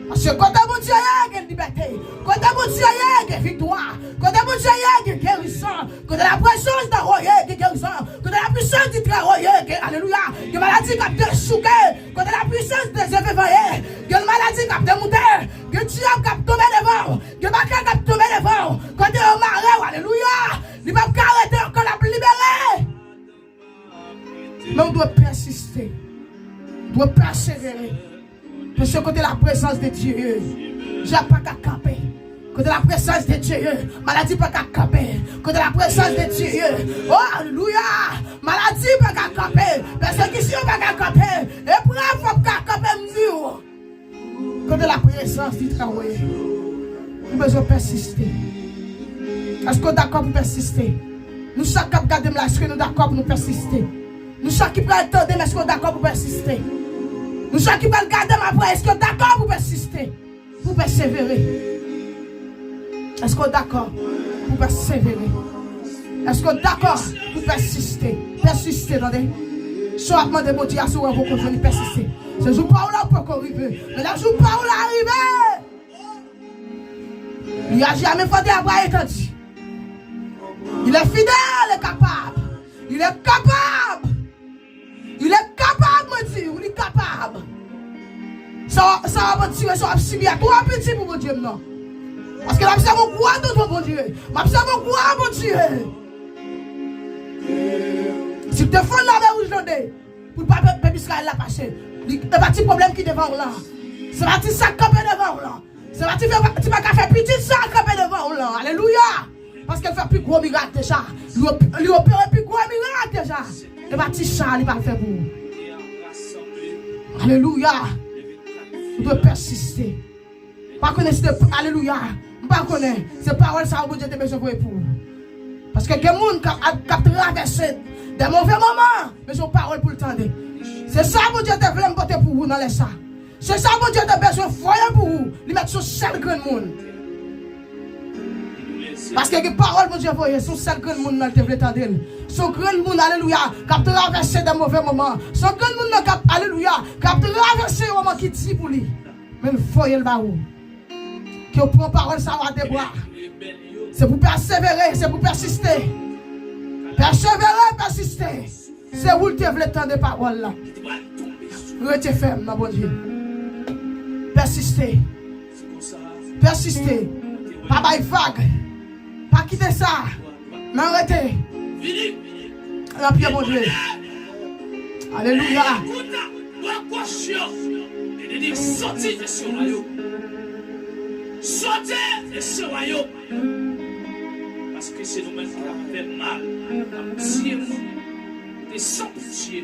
Paske kote Bondye ye, gen libète. Kote Bondye ye, gen viktwa. Kote Bondye ye, gen gerizon. Kote la présence d'Yahweh, gen gerizon. Kote la puissance du Très-Haut ye, gen, alelouya, gen maladi k ap dechouke. Kote la puissance de Dieu vivan ye, gen maladi k ap demoute. Gen dyab k ap tonbe devan w. Gen batay k ap tonbe devan w. Kote yo mare w, alelouya. Li p ap ka rete ankò, l ap libere. Men w dwe pèsiste. W dwe pèsevere. Paske kote la prezans de Dye ye, dyab pa ka kanpe. Kote la prezans de Dye ye, maladi pa ka kanpe. Kote la prezans de Dye ye, oh, alelouya. Maladi pa ka kanpe. Pèsekisyon pa ka kanpe. Eprèv pa ka kanpe, m di w. Kote la prezans di Yahweh, nou bezwen pèsiste. Èske w dakò pou pèsiste? Nou chak k ap gade m la, èske nou dakò pou nou pèsiste? Nou chak ki pral tande m, èske w dakò pou pèsiste? Nou chak ki pral gade m apre, èske w dakò pou pèsiste? Pou pèsevere? Èske w dakò pou pèsevere? Èske w dakò pou pèsiste? Pèsiste, tande. Sa w ap mande Bondye a, si w wè w poko jwenn li, pèsiste. Se jou pa w la poko rive. Men lè jou pa w la rive, il agit à mes fondés à bras étendus. Il est fidèle et capable. Il est capable. Il est capable, mwen di w, li kapab. Sa, sa w ap andire, sa w ap sibi a twò piti pou Bondye m nan. Paske l ap sèvi yon gwo tonton Bondye. M ap sèvi yon gwo Bondye. Si l te fonn lamè wouj nan de, pou l pa pèp, pèp Izrayèl la pase. Li, e pa ti pwoblèm ki devan w lan. Se pa ti sa k kanpe devan w lan. Se pa ti fè, ti pa ka fè pitit sa kanpe devan w lan. Alelouya! Paske l fè pi gwo mirak deja. Li op-, li opere pi gwo mirak deja. E pa ti sa li pral fè pou ou. Alelouya! Ou dwe pèsiste. Pa konnen si te, alelouya. M pa konnen. Se pawòl sa yo Bondye te bezwen voye pou ou. Paske gen moun k ap, k ap travèse De move moman, men se yon pawòl pou l tande. Se sa Bondye te vle m pote pou ou nan lè sa. Se sa Bondye te bezwen voye pou ou. Li mèt se yon sèl grenn moun. Paske gen pawòl Bondye voye, se yon sèl grenn moun nan li te vle tande l. Se yon grenn moun, alelouya, k ap travèse de move moman. Se yon grenn moun nan k ap, alelouya, k ap travèse yon moman ki di pou li. Men l voye l ba ou. Ke w pran pawòl sa yo a de bra. Se pou pèsevere, se pou pèsiste. Pèsevere, pèsiste. Se ou l te vle tande pawòl la. Rete fèm nan Bondye. Pèsiste. Pèsiste. Pa bay vag. Pa kite sa. Men rete. Nan pye Bondye. Alelouya. Soti, mesye wa yo. Soti, mesye wa yo. Paske se nou menm ki ap fè mal, k ap tiye moun, de san pitye.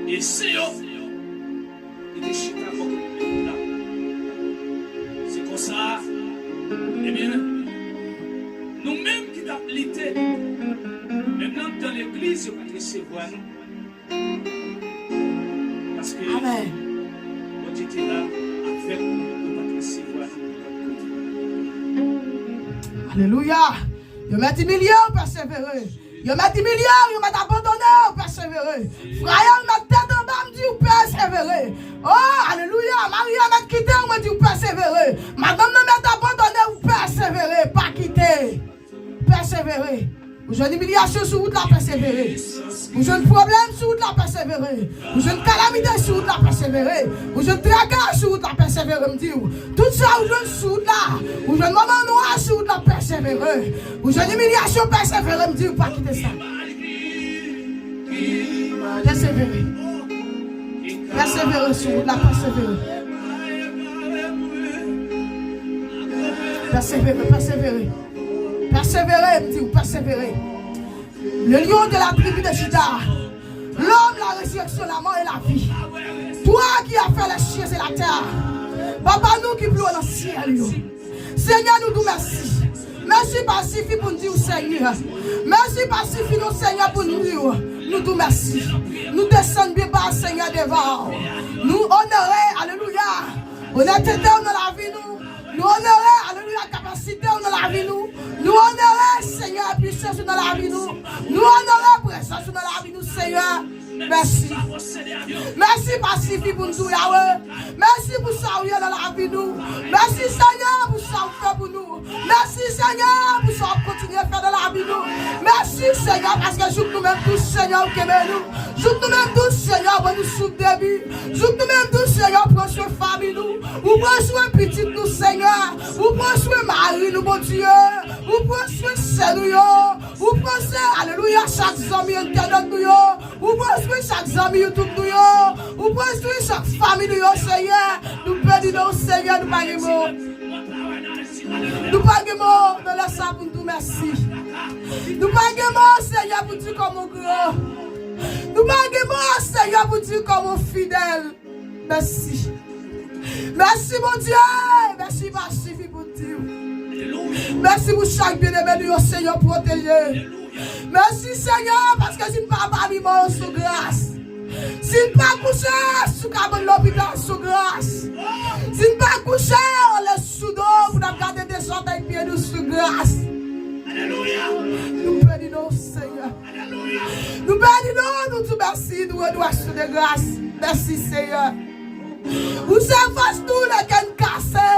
E se yo ki te chita bò kote pèp la. Se konsa, ebyen, nou menm ki t ap lite, menm nan tan legliz, yo pa t resevwa nou. Paske Bondye te la avèk nou, nou pa t resevwa nou, nou pa t koute. Alelouya! Yo mèt imilye w, pèsevere. Yo mèt imilye w, yo mèt abandone w, pèsevere. Frè yo mèt tèt anba, m di w pèsevere. Oh, alelouya! Mari a mèt kite w, mwen di w pèsevere. Madanm nan mèt abandone w, pèsevere. Pa kite. Pèsevere. Ou jwenn imilyasyon sou wout la, pèsevere. Ou jwenn pwoblèm sou wout la, pèsevere. Ou jwenn kalamite sou wout la, pèsevere. Ou jwenn traka sou wout la, pèsevere, m di w. Tout sa ou jwenn sou wout la, ou jwenn moman nwa sou wout la, pèsevere. Ou jwenn imilyasyon, pèsevere, m di w, pa kite sa. Pèsevere. Pèsevere sou wout la, pèsevere. Pèsevere, pèsevere. Pèsevere, m di w, pèsevere. Le lion de la tribu de Juda, l'homme, la résurrection, la mort et la vie. Toi qui as fait les cieux et la terre. Papa nou ki pi wo nan syèl yo. Senyè, nou di w mèsi. Mèsi pa sifi pou n di w Senyè. Mèsi pa sifi non Senyè pou n di w. Nou di w mèsi. Nou desann byen ba Senyè devan w. Nou onore, alelouya. Onètete w nan lavi nou. Nou onore, alelouya, kapasite w nan lavi nou. Nou onore, Senyè, pisans ou nan lavi nou. Nou onore prezans ou nan lavi nou, Senyè. Mèsi. Mèsi pa sifi pou n di w, Yawe. Mèsi pou sa ou ye nan lavi nou. Mèsi, Senyè, pou sa ou fè pou nou. Mèsi, Senyè, pou sa w ap kontinye fè nan lavi nou. Mèsi, Senyè, paske jouk nou menm tou, Senyè, ou kenbe nou. Jouk nou menm tou, Senyè, ou ban nou souf de vi. Jouk nou menm tou, Senyè, ou pran swen fanmi nou. Ou pran swen pitit nou, Senyè. Ou pran swen mari nou, Bondye. Ou pran swen sè nou yo. Ou pran swen, alelouya, chak zanmi entènèt nou yo. Ou pran swen chak zanmi YouTube nou yo. Ou pran swen chak fanmi nou yo, Senyè. Nou beni non w, Senyè, nou pa gen mo. Nou pa gen mo nan lè sa pou n di w mèsi. Nou pa gen mo, Senyè, pou n di kòman w gran. Nou pa gen mo, Senyè, pou n di kòman w fidèl. Mèsi. Mèsi, Bondye. Mèsi pa sifi pou n di w. Mèsi pou chak byeneme nou yo, Senyè, pwoteje. Mèsi, Senyè, paske si n pa pami mò yo sou gras, si n pa kouche sou kabann lopital sou gras, si n pa kouche anlè sou do pou n ap gade dezòd ak pye nou sou gras. Nou beni non w, Senyè. Nou beni non w, nou di w mèsi, nou redwèse w de gras. Mèsi, Senyè. Ou se fòs nou lè kè n kase.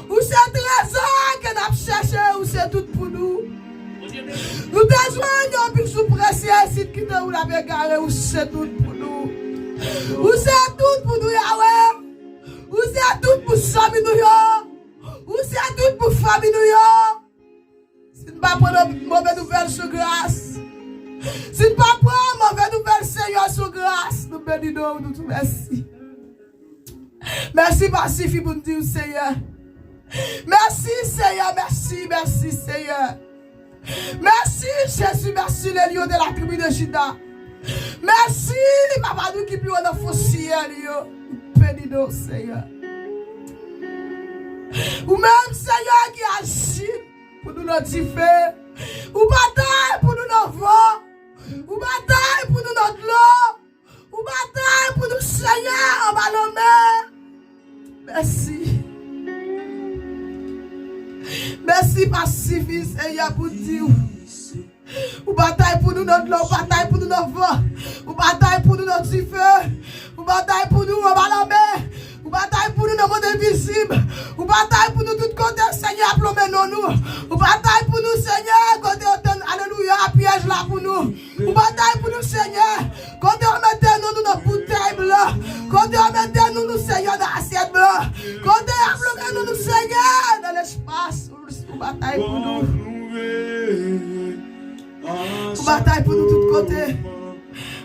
Ou se trezò ke n ap chèche, ou se tout pou nou. Nou te jwenn yon bijou presye, si n kite w, n ap egare, ou se tout pou nou. Ou se tout pou nou, Yawe. Ou se tout pou zanmi nou yo. Ou se tout pou fanmi nou yo. Si n pa pran move nouvèl sou gras, si n pa pran move nouvèl, Senyè, sou gras, nou beni non w, nou di w mèsi. Mèsi pa sifi pou n di w, Senyè. Mèsi, Senyè, mèsi, mèsi, Senyè. Mèsi, Jezi, mèsi, le lion de la tribu de Juda. Mèsi, papa nou ki pi wo nan fon syèl yo. Beni non w, Senyè. Ou menm, Senyè, ki aji pou nou nan dife. Ou batay pou nou nan van. Ou batay pou nou nan dlo. Ou batay pou nou, Senyè, anba lanmè. Mèsi. Mèsi pa sifi, Senyè, pou di w. Ou batay pou nou nan dlo, ou batay pou nou nan van. Ou batay pou nou nan dife. Ou batay pou nou anba lanmè. Ou batay pou nou nan mond envizib. Ou batay pou nou tout kote, Senyè, ap lonmen non nou. Ou batay pou nou, Senyè, kote yo tann, alelouya, pyèj la pou nou. Ou batay pou nou, Senyè. Kote yo mete non nou nan boutèy blan. Kote yo mete non nou, Senyè, nan asyèt blan. Kote yo ap lonmen non nou, Senyè, nan lespas. Ou batay pou nou. Ou batay pou nou tout kote.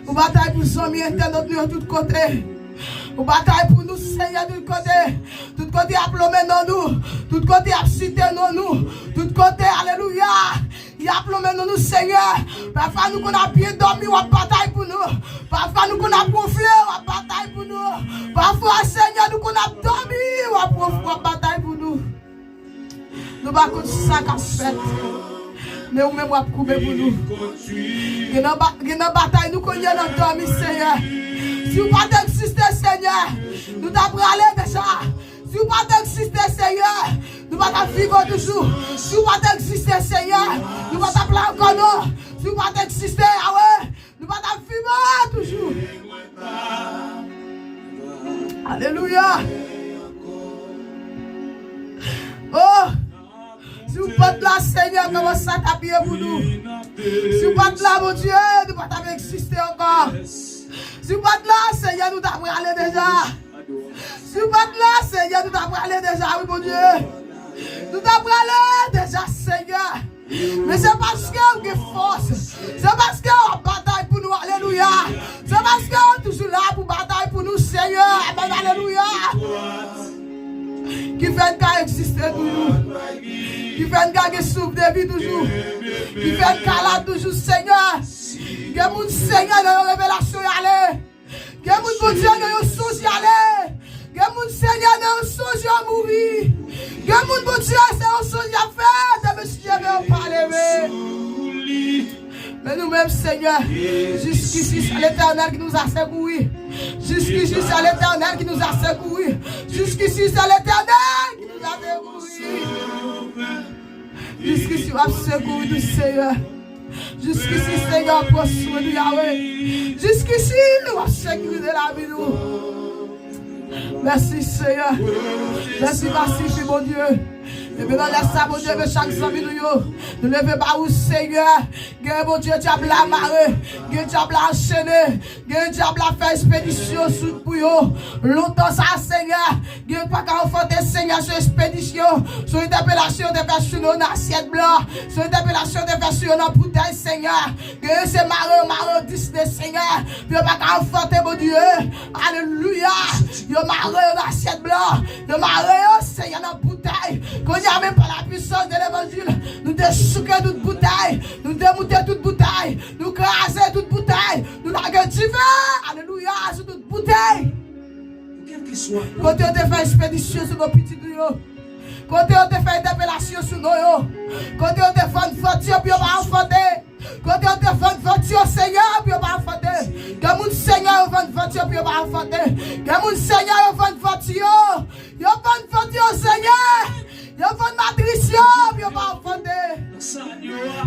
Ou batay pou zanmi entènot nou yo tout kote. Ou batay pou nou, Senyè, tout kote. Tout kote y ap lonmen non nou. Tout kote y ap site non nou. Tout kote, alelouya, y ap lonmen non nou, Senyè. Pafwa nou konn ap byen dòmi, w ap batay pou nou. Pafwa nou konn ap wonfle, w ap batay pou nou. Pafwa, Senyè, nou konn ap dòmi, w ap wonf-, w ap batay pou nou. Nou pa konn sa k ap fèt. Men ou menm w ap koube pou nou. Gen nan ba-, gen nan batay nou konn ye nan dòmi, Senyè. Si w pa t egziste, Senyè, nou ta prale deja. Si w pa t egziste, Senyè, nou pa t ap viv toujou. Si w pa t egziste, Senyè, nou pa t ap la ankò non. Si w pa t egziste, Yawe, nou pa t ap viv toujou. Alelouya. Oh, si w pa t la, Senyè, kòman sa t ap ye pou nou? Si w pa t la, Bondye, nou pa t ap egziste ankò. Si w pa t la, Senyè, nou ta prale deja. Si w pa t la, Senyè, nou ta prale deja, wi, Bondye. Nou ta prale deja, Senyè. Men se paske w gen fòs. Se paske w ap batay pou nou, alelouya. Se paske w toujou la pou batay pou nou, Senyè. Amèn, alelouya. Ki fè n ka egziste toujou. Ki fè n ka gen souf de vi toujou. Ki fè n ka la toujou, Senyè. Gen moun, Senyè, nan yon revelasyon y ale. Gen moun, Bondye, nan yon sonj y ale. Gen moun, Senyè, nan yon sonj yo mouri. Gen moun, Bondye, se yon sonj y ap fè, demen si leve yo pa leve. Men nou menm, Senyè, jusqu'ici, c'est l'Éternel qui nous a secourus. Jusqu'ici, c'est l'Éternel qui nous a secourus. Jusqu'ici, c'est l'Éternel qui nous a secourus. Jusqu'ici, w ap sekouri nou, Senyè. Jusqu'ici, Senyè, w ap pran swen nou, Yawe. Jusqu'ici, w ap sekirize lavi nou. Mèsi, Senyè. Mèsi pa sifi, Bondye. Epi nan lè sa, Bondye, men chak zanmi nou yo, nou leve ba ou, Senyè. Gen, Bondye, dyab la mare. Gen dyab la anchene. Gen dyab la fè espedisyon sou, pou yo. Lontan sa, Senyè, gen pa ka anfante, Senyè, sou espedisyon, sou entèpelasyon yo te fè sou yo nan asyèt blan, sou entèpelasyon yo te fè sou yo nan boutèy, Senyè. Gen se mare yo, mare yo disne, Senyè, pou yo pa ka anfante, Bondye. Alelouya. Yo mare yo nan asyèt blan. Yo mare yo, Senyè, nan boutèy. Kounye a menm, pa la pwisans de levanjil, nou dechouke tout boutèy. Nou demoute tout boutèy. Nou kraze tout boutèy. Nou lage dife, alelouya, sou tout boutèy. Kote yo te fè espedisyon sou nou pitit nou yo. Kote yo te fè entèpelasyon sou nou yo. Kote yo te vann vant yo pou yo pa anfante. Kote yo te vann vant yo, Senyè, pou yo pa anfante. Gen moun, Senyè, yo vann vant yo pou yo pa anfante. Gen moun, Senyè, yo vann vant yo. Yo vann vant yo, Senyè. Yo vann matris yo, pou yo pa anfante.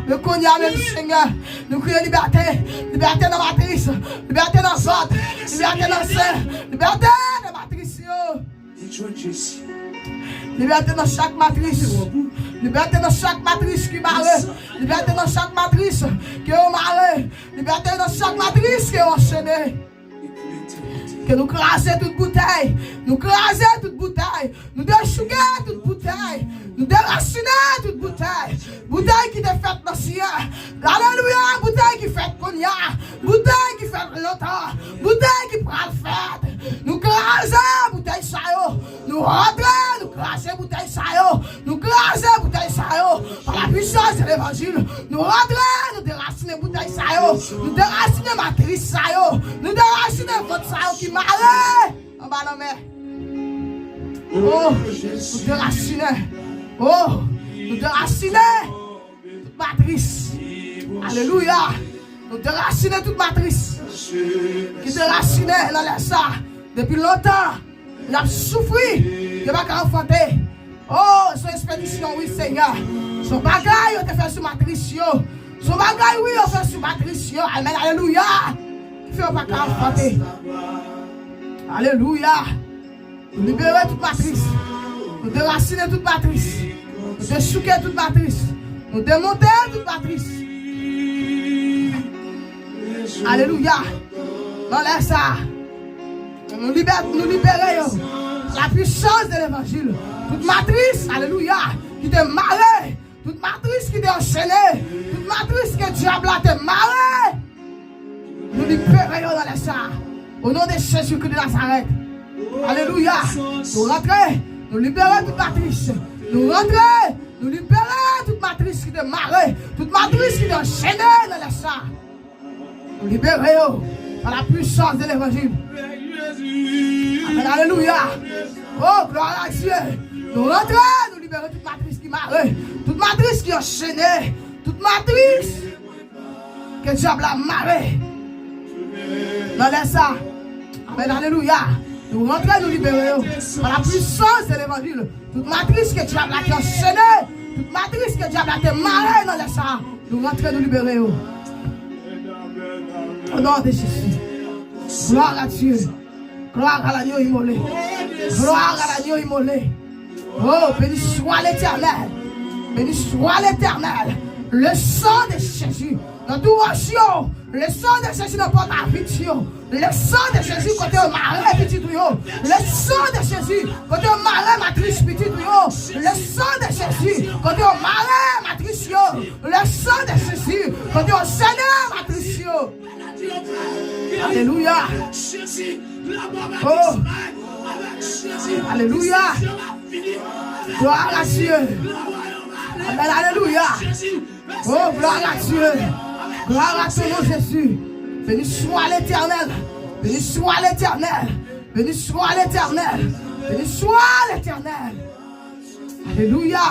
Men kounye a menm, Senyè, nou kriye libète. Libète nan matris. Libète nan vant. Libète nan sen. Libète nan matris yo. Libète nan chak matris. Libète nan chak matris ki mare. Libète nan chak matris ke yo mare. Libète nan chak matris ke yo anchene. Ke nou kraze tout boutèy. Nou kraze tout boutèy. Nou dechouke tout boutèy. Nou derasine tout boutèy. Boutèy ki te fèt nan siyèl. Alelouya, boutèy ki fèt kounye a. Boutèy ki fèt lontan. Boutèy ki pral fèt. Nou kraze boutèy sa yo. Nou rantre, nou kraze boutèy sa yo. Nou kraze boutèy sa yo. Pa la pwisans de levanjil. Nou rantre, nou derasine boutèy sa yo. Nou derasine matris sa yo. Nou derasine vant sa yo ki mare anba lanmè. Oh, nou derasine. Oh, nou derasine tout matris. Alelouya. Nou derasinen tout matris ki derasinen nan lè sa. Depi lontan, y ap soufri, yo pa ka anfante. Oh, se yon ekspedisyon, wi, Senyè. Se yon bagay yo te fè sou matris yo. Se yon bagay, wi, yo fè sou matris yo. Amèn, alelouya. Ki fè yo pa ka anfante. Alelouya. Nou libere tout matris. Nou derasinen tout matris. Nou desouke tout matris. Nou demonte tout matris. Alelouya. Nan lè sa, nou libè-, nou libere yo. La puissance de l'évangile. Tout matris, alelouya, ki te mare. Tout matris ki te anchene. Tout matris ke dyab la te mare. Nou libere yo nan lè sa. O non de Jezi Kris de Nazarèt. Alelouya. Nou rantre. Nou libere tout matris. Nou rantre. Nou libere tout matris ki te mare. Tout matris ki te anchene nan lè sa. Nou libere yo pa la puissance de l'évangile. Amen, alelouya. Oh, gloire à Dieu. Nou rantre, nou libere tout matris ki mare. Tout matris ki anchene. Tout matris ke dyab la mare. Nan lè sa. Amen, alelouya. Nou rantre, nou libere yo pa la puissance de l'évangile. Tout matris ke dyab la te anchene, tout matris ke dyab la te mare nan lè sa, nou rantre, nou libere yo. O non de Jezi. Gloire à Dieu. Gloire à l'agneau immolé. Gloire à l'agneau immolé. Oh, béni soit l'Éternel. Béni soit l'Éternel. Le sang de Jésus. Nan tou wòch yo. Le sang de Jésus nan pòt a vit yo. Le sang de Jésus kote yo mare pitit ou yo. Le sang de Jésus kote yo mare matris pitit ou yo. Le sang de Jésus kote yo mare matris yo. Le sang de Jésus kote yo sene matris yo. Alelouya. Oh. Alelouya. Gloire à Dieu. Amen. Alelouya. Oh, gloire à Dieu. Gloire à ton nom, Jésus. Béni soit l'Éternel. Béni soit l'Éternel. Béni soit l'Éternel. Béni soit l'Éternel. Alelouya.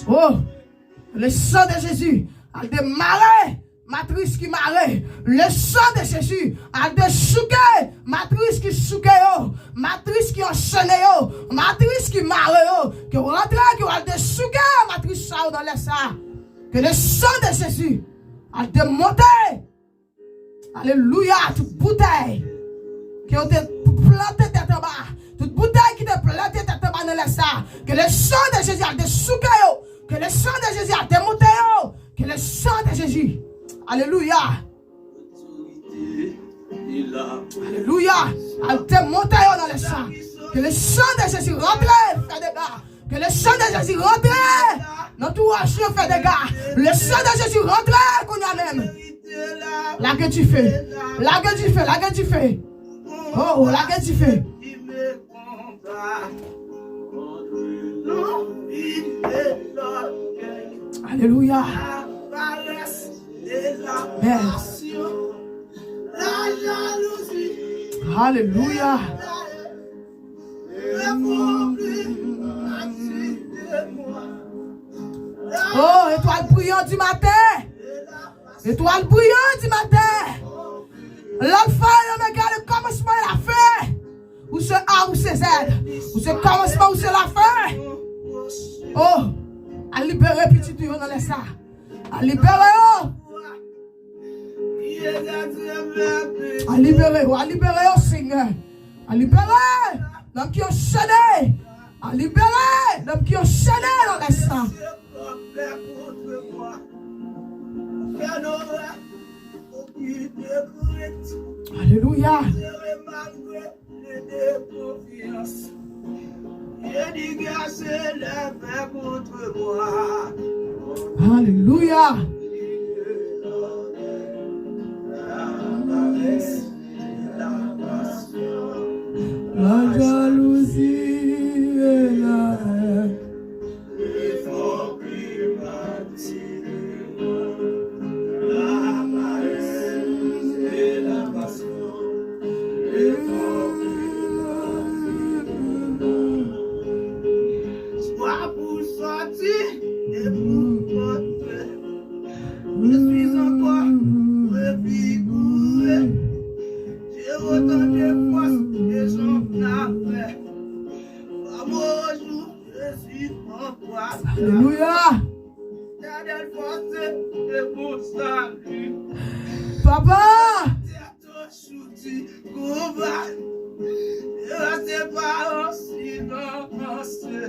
Oh, le sang de Jésus al demare matris ki mare. Le sang de Jésus al desouke matris ki souke yo, matris ki anchene yo, matris ki mare yo. Ke w rantre, ke w al desouke matris sa yo nan lè sa. Que le sang de Jésus al demonte. Alelouya, tout boutèy ke yo te plante tèt anba, tout boutèy ki te plante tèt anba nan lè sa, ke le sang de Jésus al desouke yo, ke le sang de Jésus al demonte yo, ke le sang de Jésus. Alelouya. Alelouya. Al demonte yo nan lè sa. Ke le sang de Jésus rantre, fè dega. Ke le sang de Jésus rantre nan tou wòch yo, fè dega. Le sang de Jésus rantre kounye a menm. Lage dife. Lage dife, lage dife. Oh, oh, lage dife. Alelouya. Yes. Alelouya. Oh, etwal briyan di maten. Etwal briyan di maten. Lalfa e omega, le kòmansman e lafen. Ou se A, ou se Z. Ou se kòmansman, ou se lafen. Oh, al libere pitit ou yo nan lè sa. Al libere yo. Al libere yo, al libere yo, Senyè. Al libere nanm ki anchene. Al libere nanm ki anchene nan lè sa. Alelouya. Alelouya. La jalousie et la haine. Swa pou sòti e pou rantre. Alelouya. Etènèl fòse e bon sali. Papa! Tèt sou ti konba. Yo se pa osi non panse.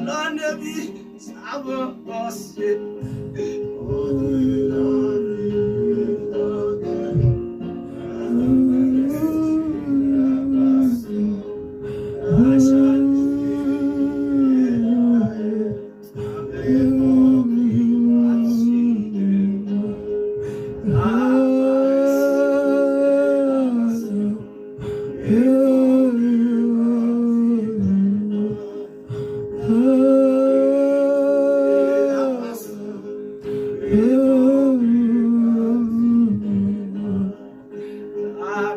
Lònnebi sa va panse.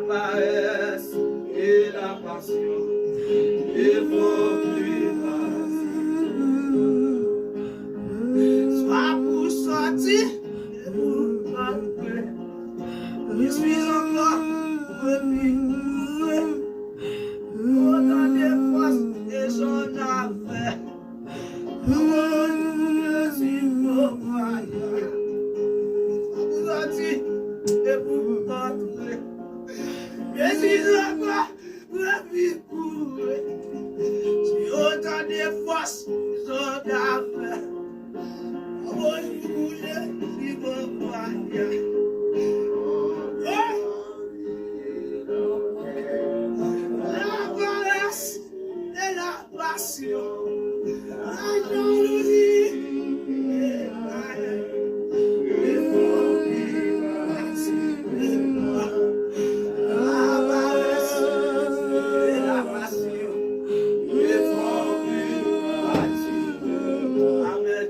Laparès e lapasyon e fòk li pati. Swa pou sòti e pou rantre. Jis ankò pou epi koure. Otan de fòs e zòn afè. Laparès e lapasyon, lajalouzi e layè, e fòk li pati de mwen. Laparès e lapasyon, e fòk li pati de mwen. Amèn.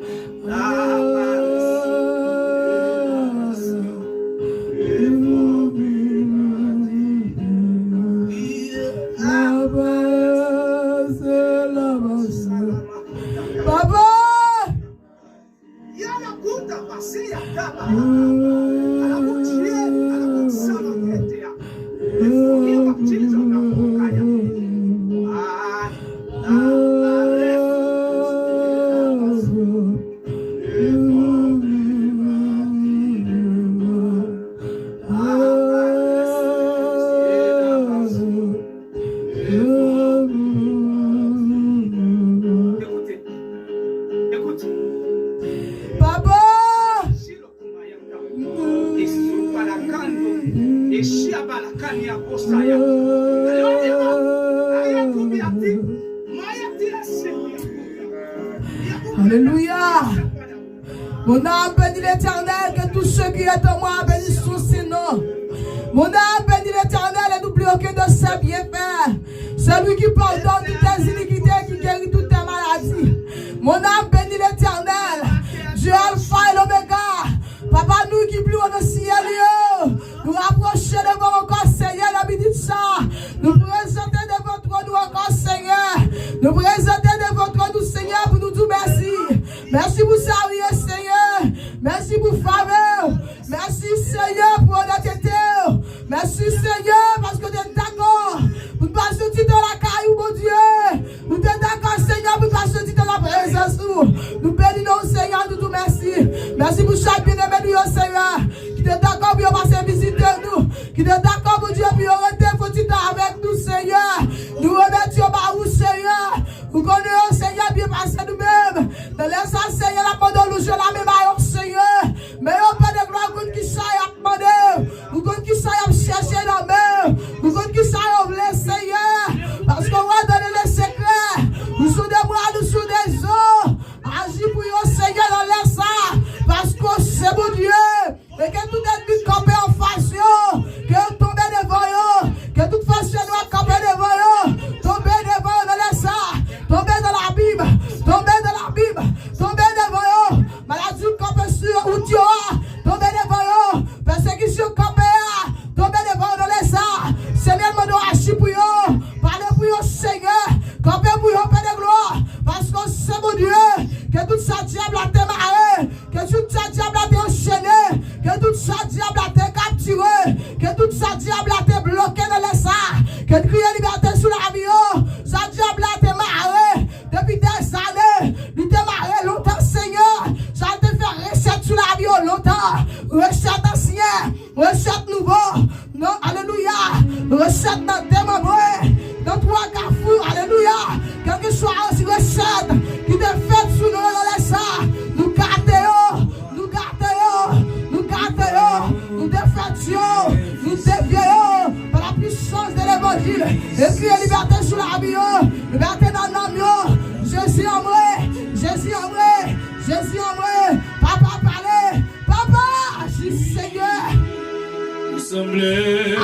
Papa! Ekoute. Ekoute. Papa! Alelouya. Mon âme bénit l'Éternel, que tout ce qui est en moi bénisse son saint nom. Mon âme bénit l'Éternel et n'oublie aucun de ses bienfaits. Celui qui pardonne toutes tes iniquités et qui guérit toutes tes maladies. Mon âme bénit l'Éternel, Dieu Alpha et l'Oméga. Papa nou ki pi wo nan syèl yo, nou rapwoche devan w ankò, Senyè, nan minit sa. Nou prezante devan twòn ou ankò, Senyè. Nou prezante devan twòn ou, Senyè, pou nou di w mèsi. Mèsi pou sa w ye, Senyè. Mèsi pou favè w. Mèsi, Senyè, pou onètete w. Mèsi, Senyè, paske w te dakò pou n pase yon ti tan lakay ou, Bondye. Nou te dakò, Senyè, pou n pase yon ti tan nan prezans ou. Nou beni non w, Senyè, nou di w mèsi. Mèsi pou chak byeneme nou yo, Senyè, ki te dakò pou yo pase vizite nou, ki te dakò, Bondye, pou yo rete fon ti tan avèk nou, Senyè. Nou remèt yo ba ou, Senyè. Ou konnen yo, Senyè, byen pase nou menm. Nan lè sa, Senyè, n ap mande w louvri lame ba yo, Senyè. Men yo, Pè de glwa, ou konn kisa y ap mande. Ou konn kisa y ap chèche nan men. Ou konn kisa yo vle, Senyè. Paske w wè, donne le secret. Ou sou de bra, nou sou de zo. Aji pou yo, Senyè, nan lè sa. Paske w se Bondye. E ke tout ènmi kanpe anfas yo, ke yo tonbe devan yo, ke tout fòs yo Liberté sou lavi yo, liberté nan nanm yo. Jezi anmwe, Jezi anmwe, Jezi anmwe. Papa pale, Papa aji Senyè.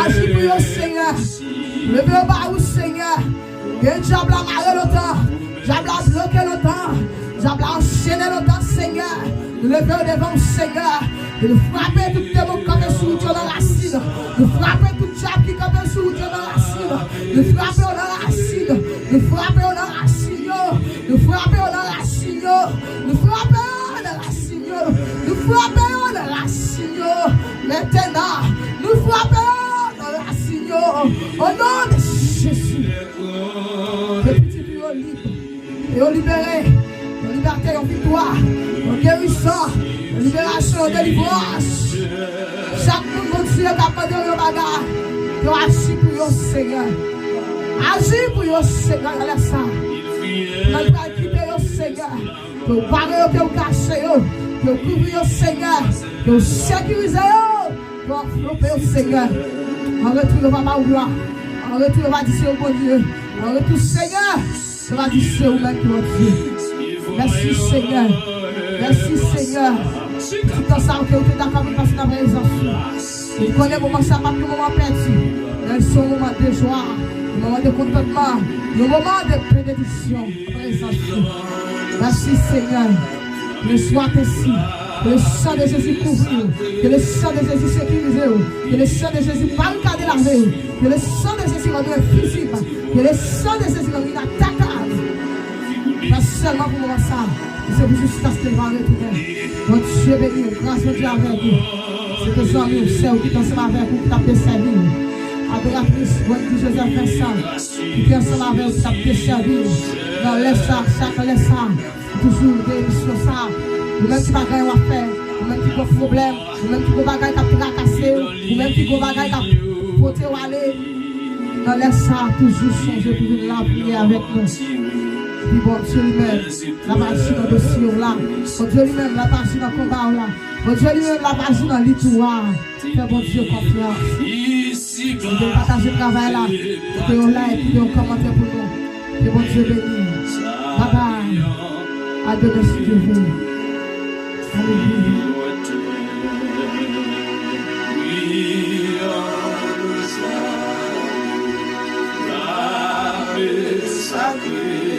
Aji pou yo Senyè. Leve yo ba ou Senyè. Gen dyab la mare lontan, dyab la bloke lontan, dyab la anchene lontan Senyè. Nou leve yo devan ou Senyè. Nou frape tout demon k kanpe sou wout yo nan rasin. Nou frape tout dyab ki kanpe sou wout yo nan rasin. Nou frape yo nan rasin. Nou frape yo nan rasin yo. Nou frape yo nan rasin yo. Nou frape yo nan rasin yo. Nou frape yo nan rasin yo. Mentnan, nou frape yo nan rasin yo. O non de Jezi. Ke pitit ou yo lib. Yo libere. Yon libète, yon viktwa, yon gerizon, yon liberasyon, yon delivrans. Chak moun Bondye k ap mande w yon bagay, yo aji pou yo, Senyè. Aji pou yo, Senyè, nan lè sa. Nan pral kite yo, Senyè. Ke w bare yo, ke w kache yo, ke w kouvri yo, Senyè. Ke w sekirize yo, ke w anvlope yo, Senyè. An retou, yo va ba w glwa. An retou, yo va di se ou Bondye. An retou, Senyè. Sa va di se ou menm ki Bondye. Mèsi Senyè. Mèsi Senyè. Pou ti tan sa ke ou te dakò pou pase nan prezans ou. Ou konnen moman sa pa t yon moman pèdi. Men se yon moman de jwa, yon moman de kontantman, yon moman de benediksyon nan prezans ou. Mèsi Senyè. Ke le swa ensi. Ke le san de Jezi kouvri w. Ke le san de Jezi sekirize w. Ke le san de Jezi barikade lave w. Ke le san de Jezi rann ou envizib. Ke le san de Jezi rann ou inatakab. Pè sèlman pou moman sa. Se pou jiskas ke l va retounen. Bondye beni w. Gras Bondye avèk ou. Se te zanmi w, sè w ki te ansanm avèk ou, ki t ap desèvi w. Adoratris Wendy Joseph Vincent, ki te ansanm avè w, ki t ap desèvi w. Nan lè sa, chak lè sa. Toujou de emisyon sa. Ou menm ki pa gen anyen w ap fè, ou menm ki gen pwoblèm, ou menm ki gen bagay k ap trakase w, ou menm ki gen bagay k ap pote w ale, nan lè sa, toujou sonje pou vin la priye avèk nou. Epi Bondye li menm, l ap aji nan dosye w la. Bondye li menm, l ap aji nan konba w la. Bondye li menm, l ap aji nan lit ou a. Fè Bondye konfyans. Kite yo pataje travay la. Kite yo like, kite yo kòmante pou nou. Ke Bondye beni. Bye bye. A demen si Dye vle. Alelouya.